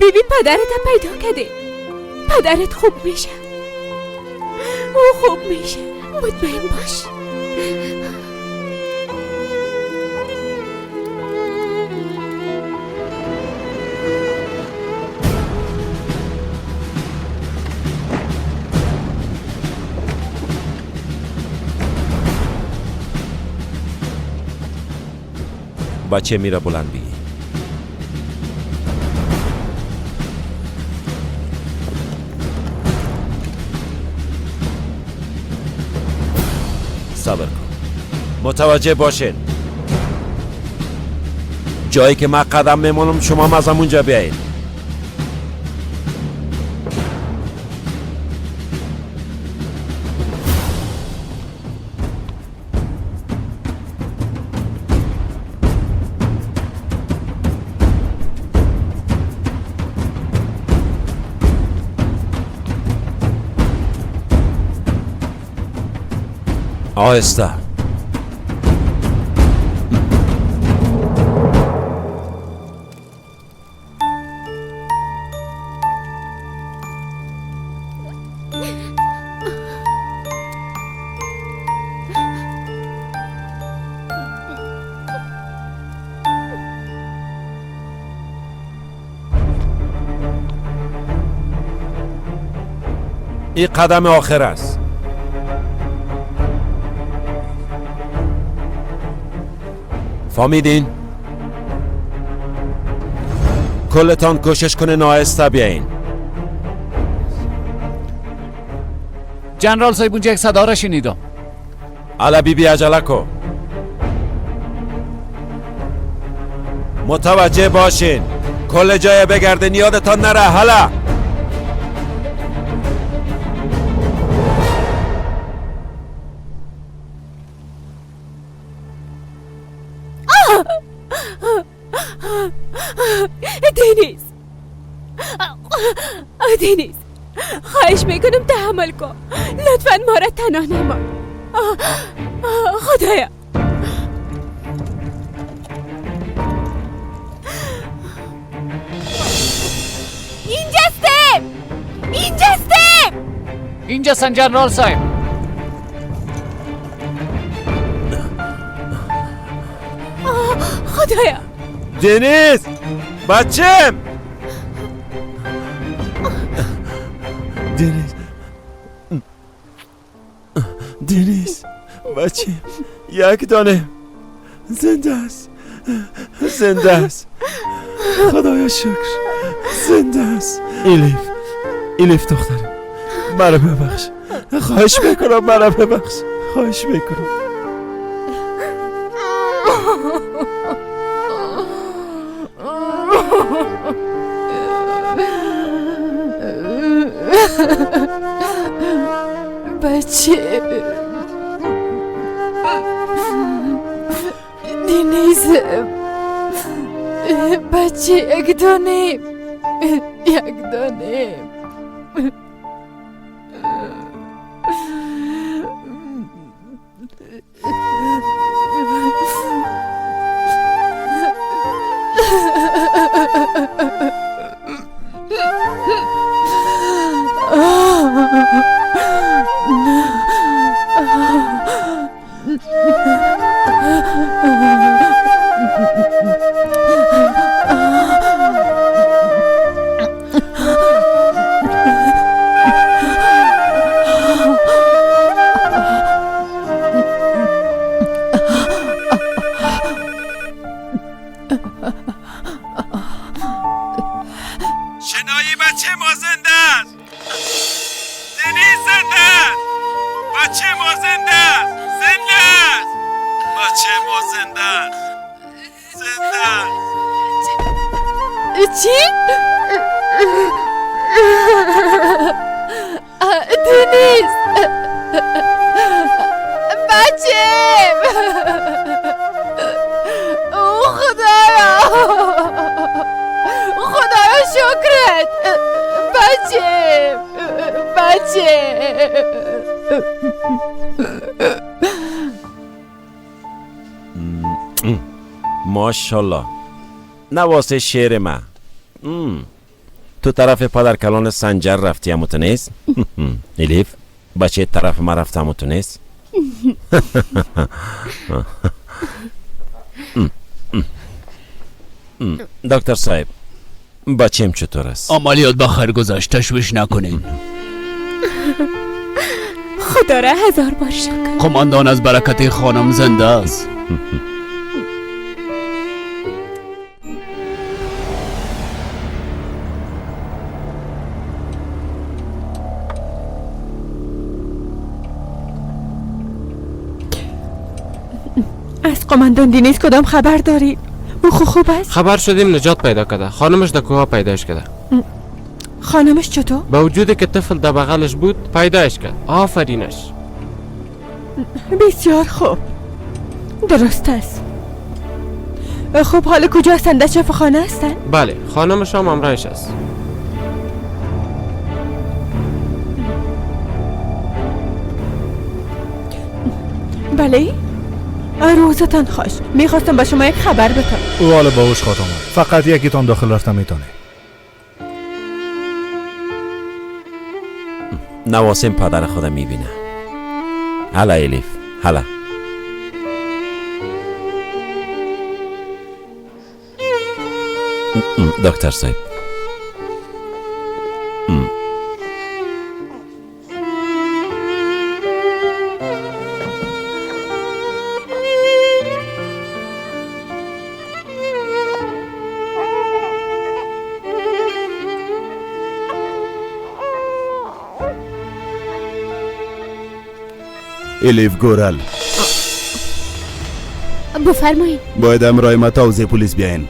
بیبی پدرت پیدا کرده. پدرت خوب میشه، او خوب میشه، مطمئن باش. بچه میره بلند بگی. صبر کن، متوجه باشین. جایی که من قدم میمونم شما هم از همونجا بیایید. Оҳиста. این قدم آخر است. فهمیدین؟ کلتان کوشش کنه ناهسته بیاین. جنرال صاحب اونجا یک صدا را شنیدم. علا بی بی عجله کو. متوجه باشین، کل جای بگردین، یادتان نره. هلا دنیز، دنیز، خواهش میکنم تحمل کن، لطفا ما را تنها نمان. خدایا اینجاستم، اینجاستم، اینجاستم جنرال صاحب. خدایا. دنیز بچم، دنیز، دنیز بچه، یک دانه زنده است، زنده است، خدایا شکر زنده است. الیف، الیف دخترم، مرا ببخش، خواهش میکنم مرا ببخش، خواهش میکنم. بچه دنیز، بچه یک دانه، یک دانه. شنایی بچه ما زنده است. دنیز زنده است. بچه ما زنده است. زنده است. بچه ما زنده است. زنده است. چی؟ دنیز بچه، او خدایا، خدایا شکرت. بچه، بچه. ماشاءالله نواسه شعر ما. تو طرف پدر کلان سنجر رفتی همو تو نیست؟ الیف بچه طرف ما رفت همو تو نیست؟ دکتر صاحب بچیم چطور است؟ عملیات بخیر گذشت، تشویش نکنین. خدا را هزار بار شکر. قماندان از برکت خانم زنده است. از قماندان دنیز کدام خبر داری؟ او خوب است؟ خبر شدیم نجات پیدا کرده. خانمش در کوه پیدایش کرده. خانمش چطور؟ با وجودی که طفل در بغلش بود پیدایش کرد. آفرینش. بسیار خوب، درست است. خوب حالا کجا هستند؟ در شفاخانه هستند؟ بله، خانمش هم همراهش است. بله؟ روزتان خوش. میخواستم به شما یک خبر بدم. او حالا با هوش خواهد آمد. فقط یکیتان داخل رفته میتونه. نواسم پدر خودم میبینه. هلا الیف، هلا. دکتر صاحب. الیف گورل، بفرمایید. باید امرای ما تا حوزه پلیس بیاین.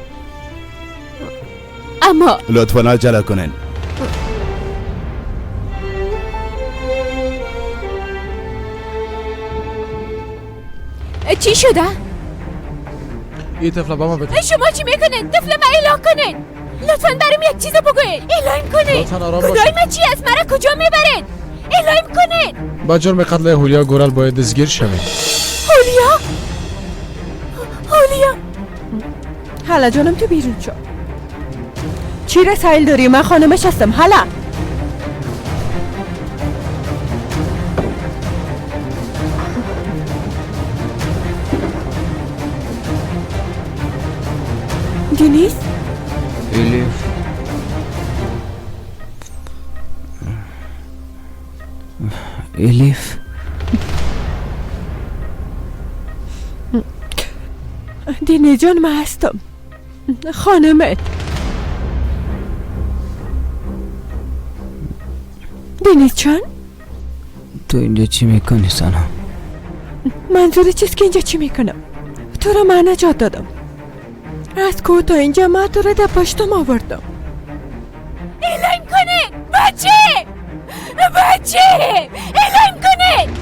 اما لطفا عجله کنین. چی شده؟ این طفل با ما بده. شما چی میکنین؟ طفل ما اعلام کنین. لطفا برام یک چیز بگوین. اعلام کنین. لطفا آرام باشید. گناه من چی است؟ مرا کجا میبرین؟ اعلام کنین. با جرم قتل هولیا گورل باید دستگیر شوید. هولیا، هولیا. هلا جانم، تو بیرون شو. چی رسایل داری؟ من خانمش هستم. هلا. دینیز؟ الیف، الیف. دینیز جان، من هستم، خانمت. دینیز جان، تو اینجا چی میکنی سنم؟ منظور چیست که اینجا چی میکنم؟ تو را من نجات دادم. از کوه تا اینجا من تو را در پشتم آوردم. اعلام کنین. بچه، بچه، اعلام کنین.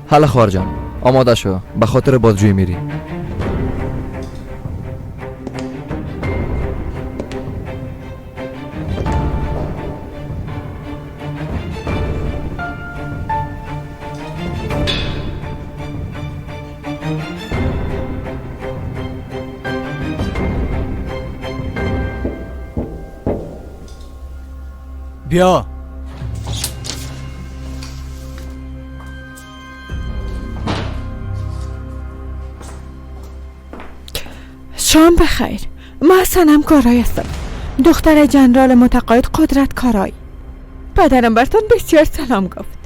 حالا خواهر جان، آماده شو، به خاطر بازجویی میری. بیا. شام بخیر. من سنم کارای هستم، دختر جنرال متقاعد قدرت کارای. پدرم برتان بسیار سلام گفت.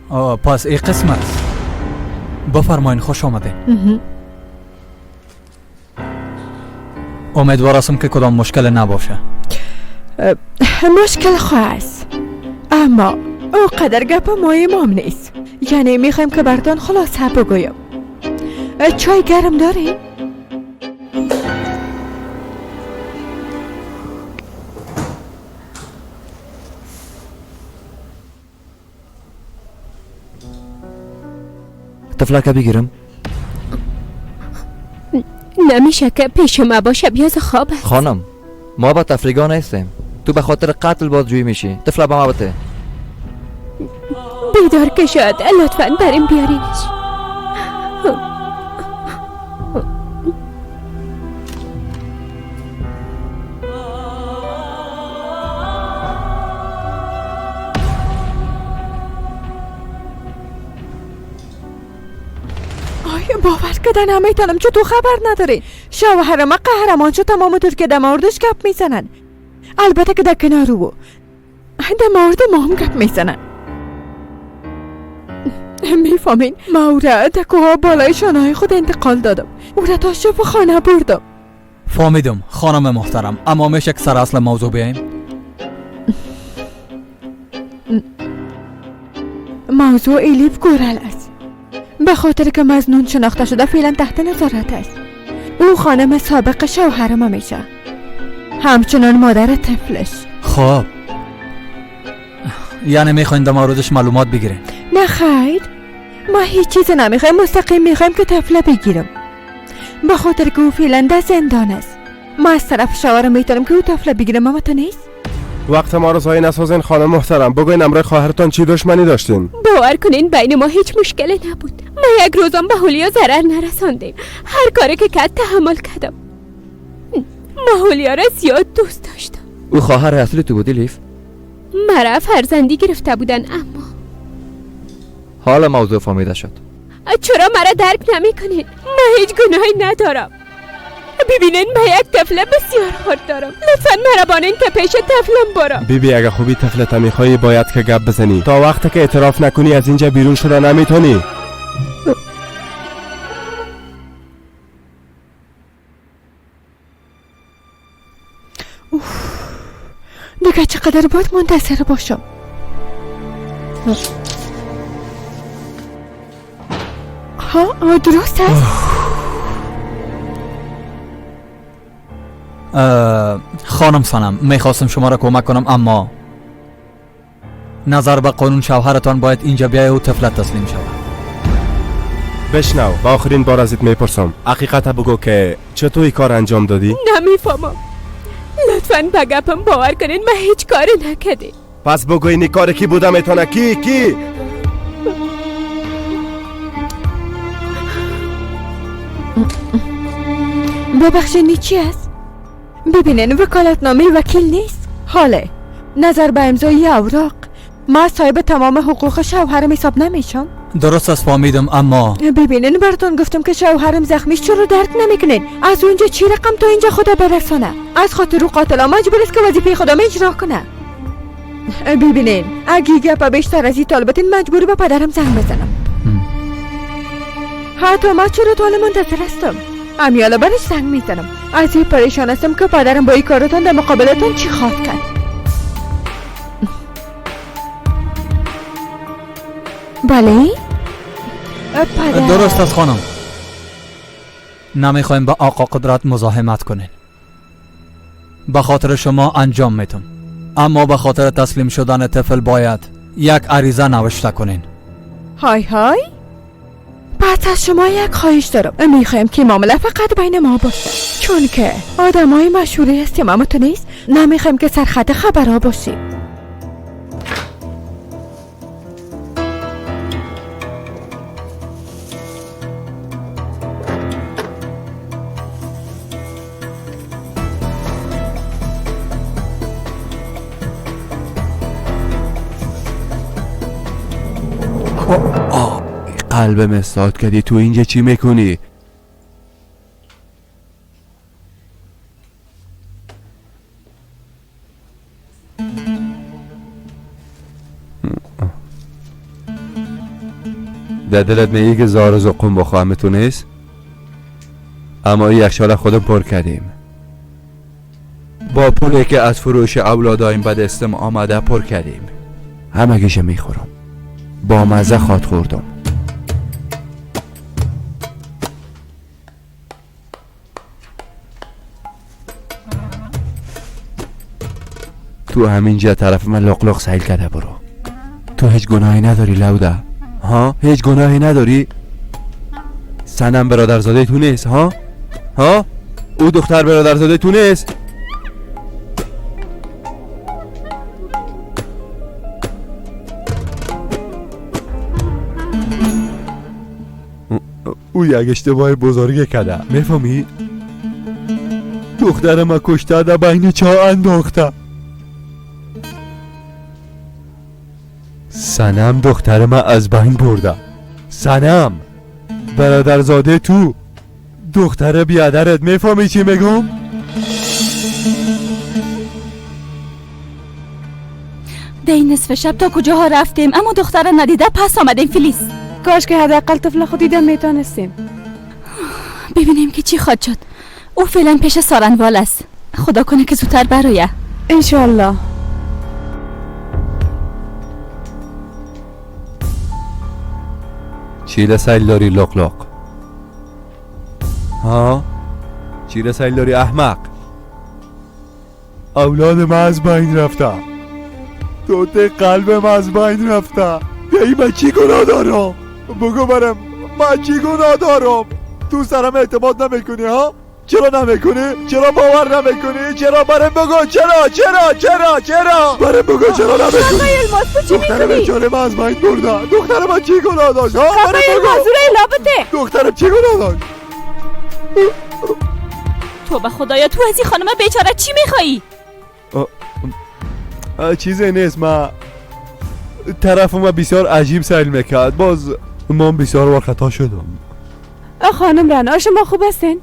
آه، پس این قسم است. بفرمایین، خوش آمدین. امیدوار هستم که کدام مشکل نباشه. مشکل خواه است، اما او قدر گپ مای مام نیست. یعنی میخوایم که برتان خلاصه بگویم. چای گرم داری؟ طفلک بگیرم؟ نمیشه که پیش ما باشه، بیاز خواب است. خانم، ما با تفریگاه نیستیم. تو به خاطر قتل بازجویی میشی. طفل به ما بده. بیدار که شد لطفا بریم بیارینش. آیا باور کردن نمیتونم چون تو خبر نداری. شوهر ما قهرمان شد، تمام ترکیه در موردش گپ میزنن. البته که در کنار او در مورد ما هم گپ میزنن. میفهمین، ما او را در کوه بالای شانه‌های خود انتقال دادم. او را تا شب خانه بردم. فهمیدم خانم محترم، اما میشه که سر اصل موضوع بیاییم؟ موضوع الیف گورل است. به خاطر که مظنون شناخته شده فعلا تحت نظارت است. او خانم سابق شوهر ما میشه. همچنان مادر طفلش. خب یعنی میخواین در موردش معلومات بگیرین؟ نه خیر، ما هیچ چیز نمیخوایم، مستقیم میخوایم که طفله بگیرم، به خاطر که او فعلا در زندان است. ما از طرف شوهرم میتونم که او طفله بگیرم. اما تو نیست؟ وقت ما رو ضایع نسازین خانم محترم. بگوین امرای خواهرتان چی دشمنی داشتین؟ باور کنین بین ما هیچ مشکلی نبود. ما یک روزم به هولیا ضرر نرساندیم. هر کاری که کرد تحمل کردم. ما هولیا را زیاد دوست داشتم. او خواهر اصلی تو بودی لیف؟ مرا فرزندی گرفته بودن، اما حالا موضوع فهمیده شد. چرا مرا درک نمیکنین؟ ما هیچ گناهی ندارم. ببینین من یک طفل بسیار خرد دارم. لطفا مرا بانین که پیش طفلم برم. بیبی اگه خوبی طفلت میخوایی باید که گپ بزنی. تا وقتی که اعتراف نکنی از اینجا بیرون شده نمیتونی. دیگه چقدر باید منتظر باشم؟ ها درست است. خانم سنم، میخواستم شما را کمک کنم، اما نظر به قانون شوهرتان باید اینجا بیایه و طفلت تسلیم شود. بشنو، با آخرین بار ازت میپرسم، حقیقت بگو که چطور این کار انجام دادی؟ نمیفهمم. لطفاً به گپم باور کنین، من هیچ کاری نکردم. پس بگو این کار کی بوده میتونه؟ کی کی؟ ببخشید چی است؟ ببینین وکالتنامه وکیل نیست. حاله نظر به امضای اوراق ما صاحب تمام حقوق شوهرم حساب نمیشم. درست است فهمیدم، اما ببینین براتون گفتم که شوهرم زخمیش، چرا درک نمیکنین؟ از اونجا چی رقم تا اینجا خدا برسانه؟ از خاطر قاتلا مجبور است که وظیفه خدا اجرا کنه. ببینین اگه گپ بیشتر از این طالبتین مجبور به پدرم زنگ بزنم. حتی ما چرا تا منتظر هستم؟ امیالا برش زنگ میزنم. از این پریشان هستم که پدرم با این کارتان در مقابلتان چی خواهد کرد. بله پدر. درست است خانم، نمیخوایم به آقا قدرت مزاحمت کنین. به خاطر شما انجام میتم، اما به خاطر تسلیم شدن طفل باید یک عریضه نوشته کنین. های های، پس از شما یک خواهش دارم. میخوایم که معامله فقط بین ما باشه، چون که آدم های مشهوری هستیم، اما تو نیست. نمیخوایم که سرخط خبرها باشیم. قلبم استاد کردی. تو اینجا چی میکنی؟ در دلت میگی که زار و زقوم بخواهم تو نیست؟ اما این یخچال خودم پر کردیم با پولی که از فروش اولادایم به دستم آمده پر کردیم. همگیش میخورم، با مزه خواد خوردم. تو همینجا طرف من لقلق سیل کرده برو. تو هیچ گناهی نداری لوده، ها؟ هیچ گناهی نداری؟ سنم برادرزاده تو نیست، ها؟ ها؟ او دختر برادرزاده تو نیست؟ او یک اشتباه بزرگ کرده، میفهمی؟ دختر ما کشته در بین چاه انداخته. سنم دختر من از بین برده. سنم برادرزاده تو، دختر بیادرت، میفهمی چی میگم؟ دی نصف شب تا کجاها رفتیم اما دختر ندیده پس آمدیم. فلیس کاش که حداقل طفل خود دیده میتونستیم. ببینیم که چی خواهد شد. او فعلا پیش سارنوال است. خدا کنه که زودتر برایه. انشالله. چیره سیل داری لق لق؟ ها؟ چیره سیل داری احمق؟ اولاد من از بین رفته، توت قلب من از بین رفته. ای من چی گناه دارم؟ بگو برم من چی گناه دارم؟ تو سرم اعتماد نمیکنی ها؟ چرا نمیکنی؟ چرا باور نمیکنی؟ چرا برم بگو چرا چرا چرا چرا برم بگو چرا نمیکنی؟ آقای الماس تو چی دختر میکنی؟ بیچاره من از بین برده. دختر من چی گناه داشت ها؟ برم آقای بگو الماس رو بده. دخترم چی گناه داشت؟ تو به خدایا تو از این خانم بیچاره چی میخوایی؟ چیزی نیست. ما طرف ما بسیار عجیب سیل میکرد، باز من بسیار بار خطا شدم. خانم رنا شما خوب هستین؟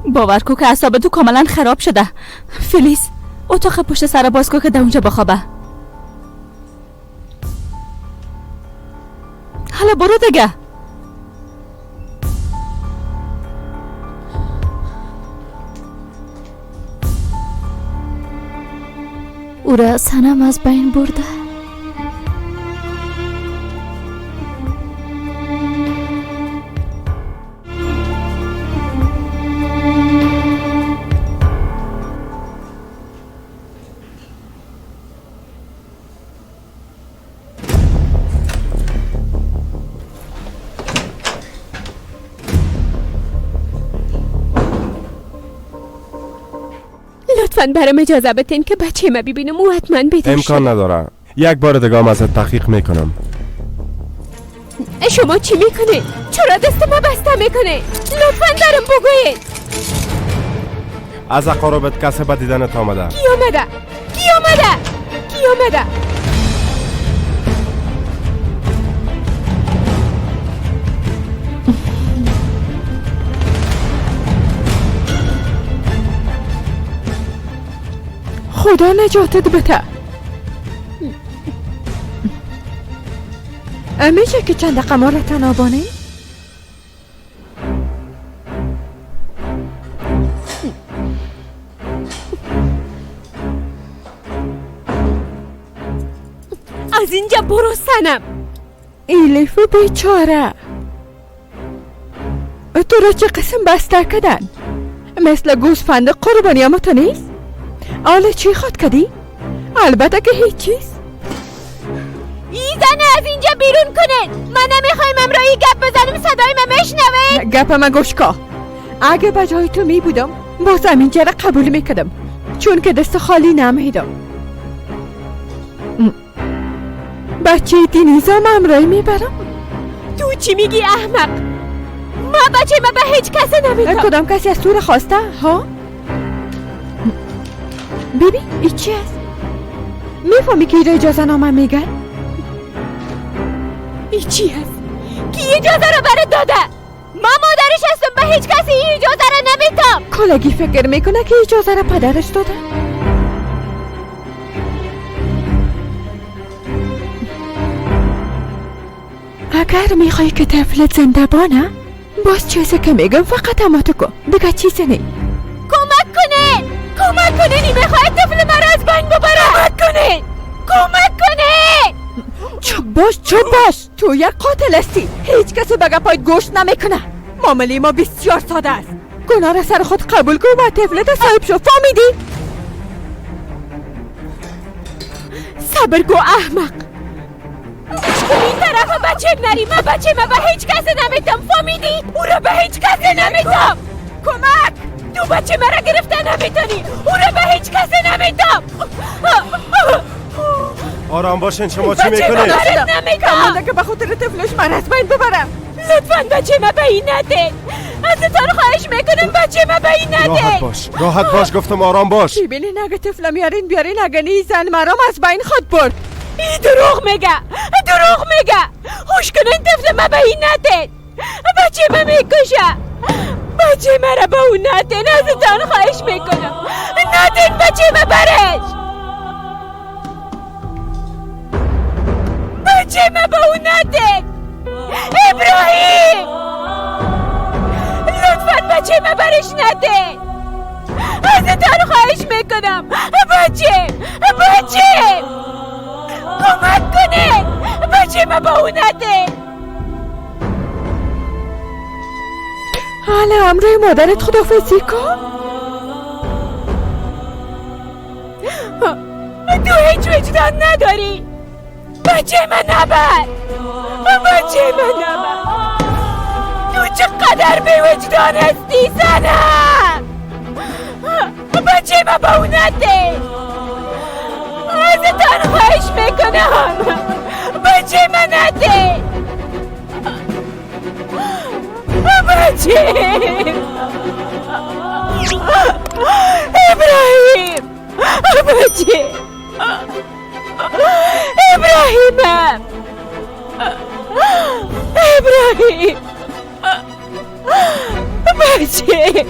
باور کو که اعصاب تو کاملا خراب شده. فلیس اتاق پشت سر باز کو که در اونجا بخوابه. حالا برو دیگه. او را سنم از بین برده. لطفاً برام اجازه بدین که بچه ما ببینم. او حتما بیدار امکان نداره. یک بار دیگه هم ازت تحقیق میکنم. شد. شما چی میکنه؟ چرا دست ما بسته میکنه؟ لطفاً برام بگوین. از اقاربت کسی به دیدنت آمده. کی آمده؟ کی آمده؟ کی آمده؟ خدا نجاتت بده. میشه که چند دقیقه ما را تنها بانه؟ از اینجا برو سنم. ایلیف بیچاره تو را چه قسم بسته کردن؟ مثل گوسفند قربانی اما تو نیست؟ حالا چی خواد کردی؟ البته که هیچ چیز. این زن از اینجا بیرون کنین. من نمیخوایم امرایی گپ بزنم، صدای من میشنوین؟ گپ من گوش کن. اگه به جای تو می بودم باز اینجا را قبول میکردم، چون که دست خالی نمیدم. بچه دینیزم امرایی میبرم. تو چی میگی احمق؟ ما بچه ما به هیچ کسی نمیدم. کدام کسی از تو را خواسته ها؟ بیبی این چی است؟ میفهمی که ایره اجازه نامه میگن؟ این چی هست؟ کی اجازه رو برات داده؟ ما مادرش هستم، به هیچ کسی این اجازه رو نمیدم. کلگی فکر میکنه که اجازه رو پدرش داده؟ اگر میخوای که طفلت زنده بانه باز چیزی که میگم فقط اماتو کن، دیگه چیزی نی. کمک کنین، کمک کنین، این میخواهد طفل مرا از بین ببره. کمک کنین، کمک کنین. چوب باش، چوب باش، تو یک قاتل هستی. هیچ کسی به گپایت گوش نمیکنه. معامله ما بسیار ساده است. گناه را سر خود قبول کن و طفلت صاحب شو. فهمیدی؟ صبر کو احمق. این طرف بچه نری. من بچه ما به هیچ کس نمیدم. فهمیدی؟ او را به هیچ کس نمیدم. کمک! تو بچه مرا گرفته نمیتونی. او را به هیچ کس نمیدم. آرام باشین، شما چی بچه میکنید؟ نمیدم که به خاطر طفلش من از بین ببرم. لطفا بچه ما به این نده. ازتان خواهش میکنم بچه ما به این نده. راحت باش، راحت باش، گفتم آرام باش. ببینین اگه طفلم میارین بیارین، اگه نی زن مرام از بین خود برد. این دروغ میگه، دروغ میگه. هوش کنین طفل ما به این نده. بچه ما میکشه. بچه مرا به اون ندین. ازتان خواهش میکنم ندین بچه ما برش. بچه ما به اون ندین. ابراهیم لطفا بچه ما برش ندین. ازتان خواهش میکنم بچه، بچه کمک کنین. بچه ما به اون ندین. حالا امروی مادرت خدافزی کن. تو هیچ وجدان نداری. بچه من نبر، بچه من نبر. تو چقدر به وجدان هستی زنم. بچه من با او نده. ازتان خواهش میکنم بچه من نده. بچه ابراهیم، بچه ابراهیمم، ابراهیم، بچه.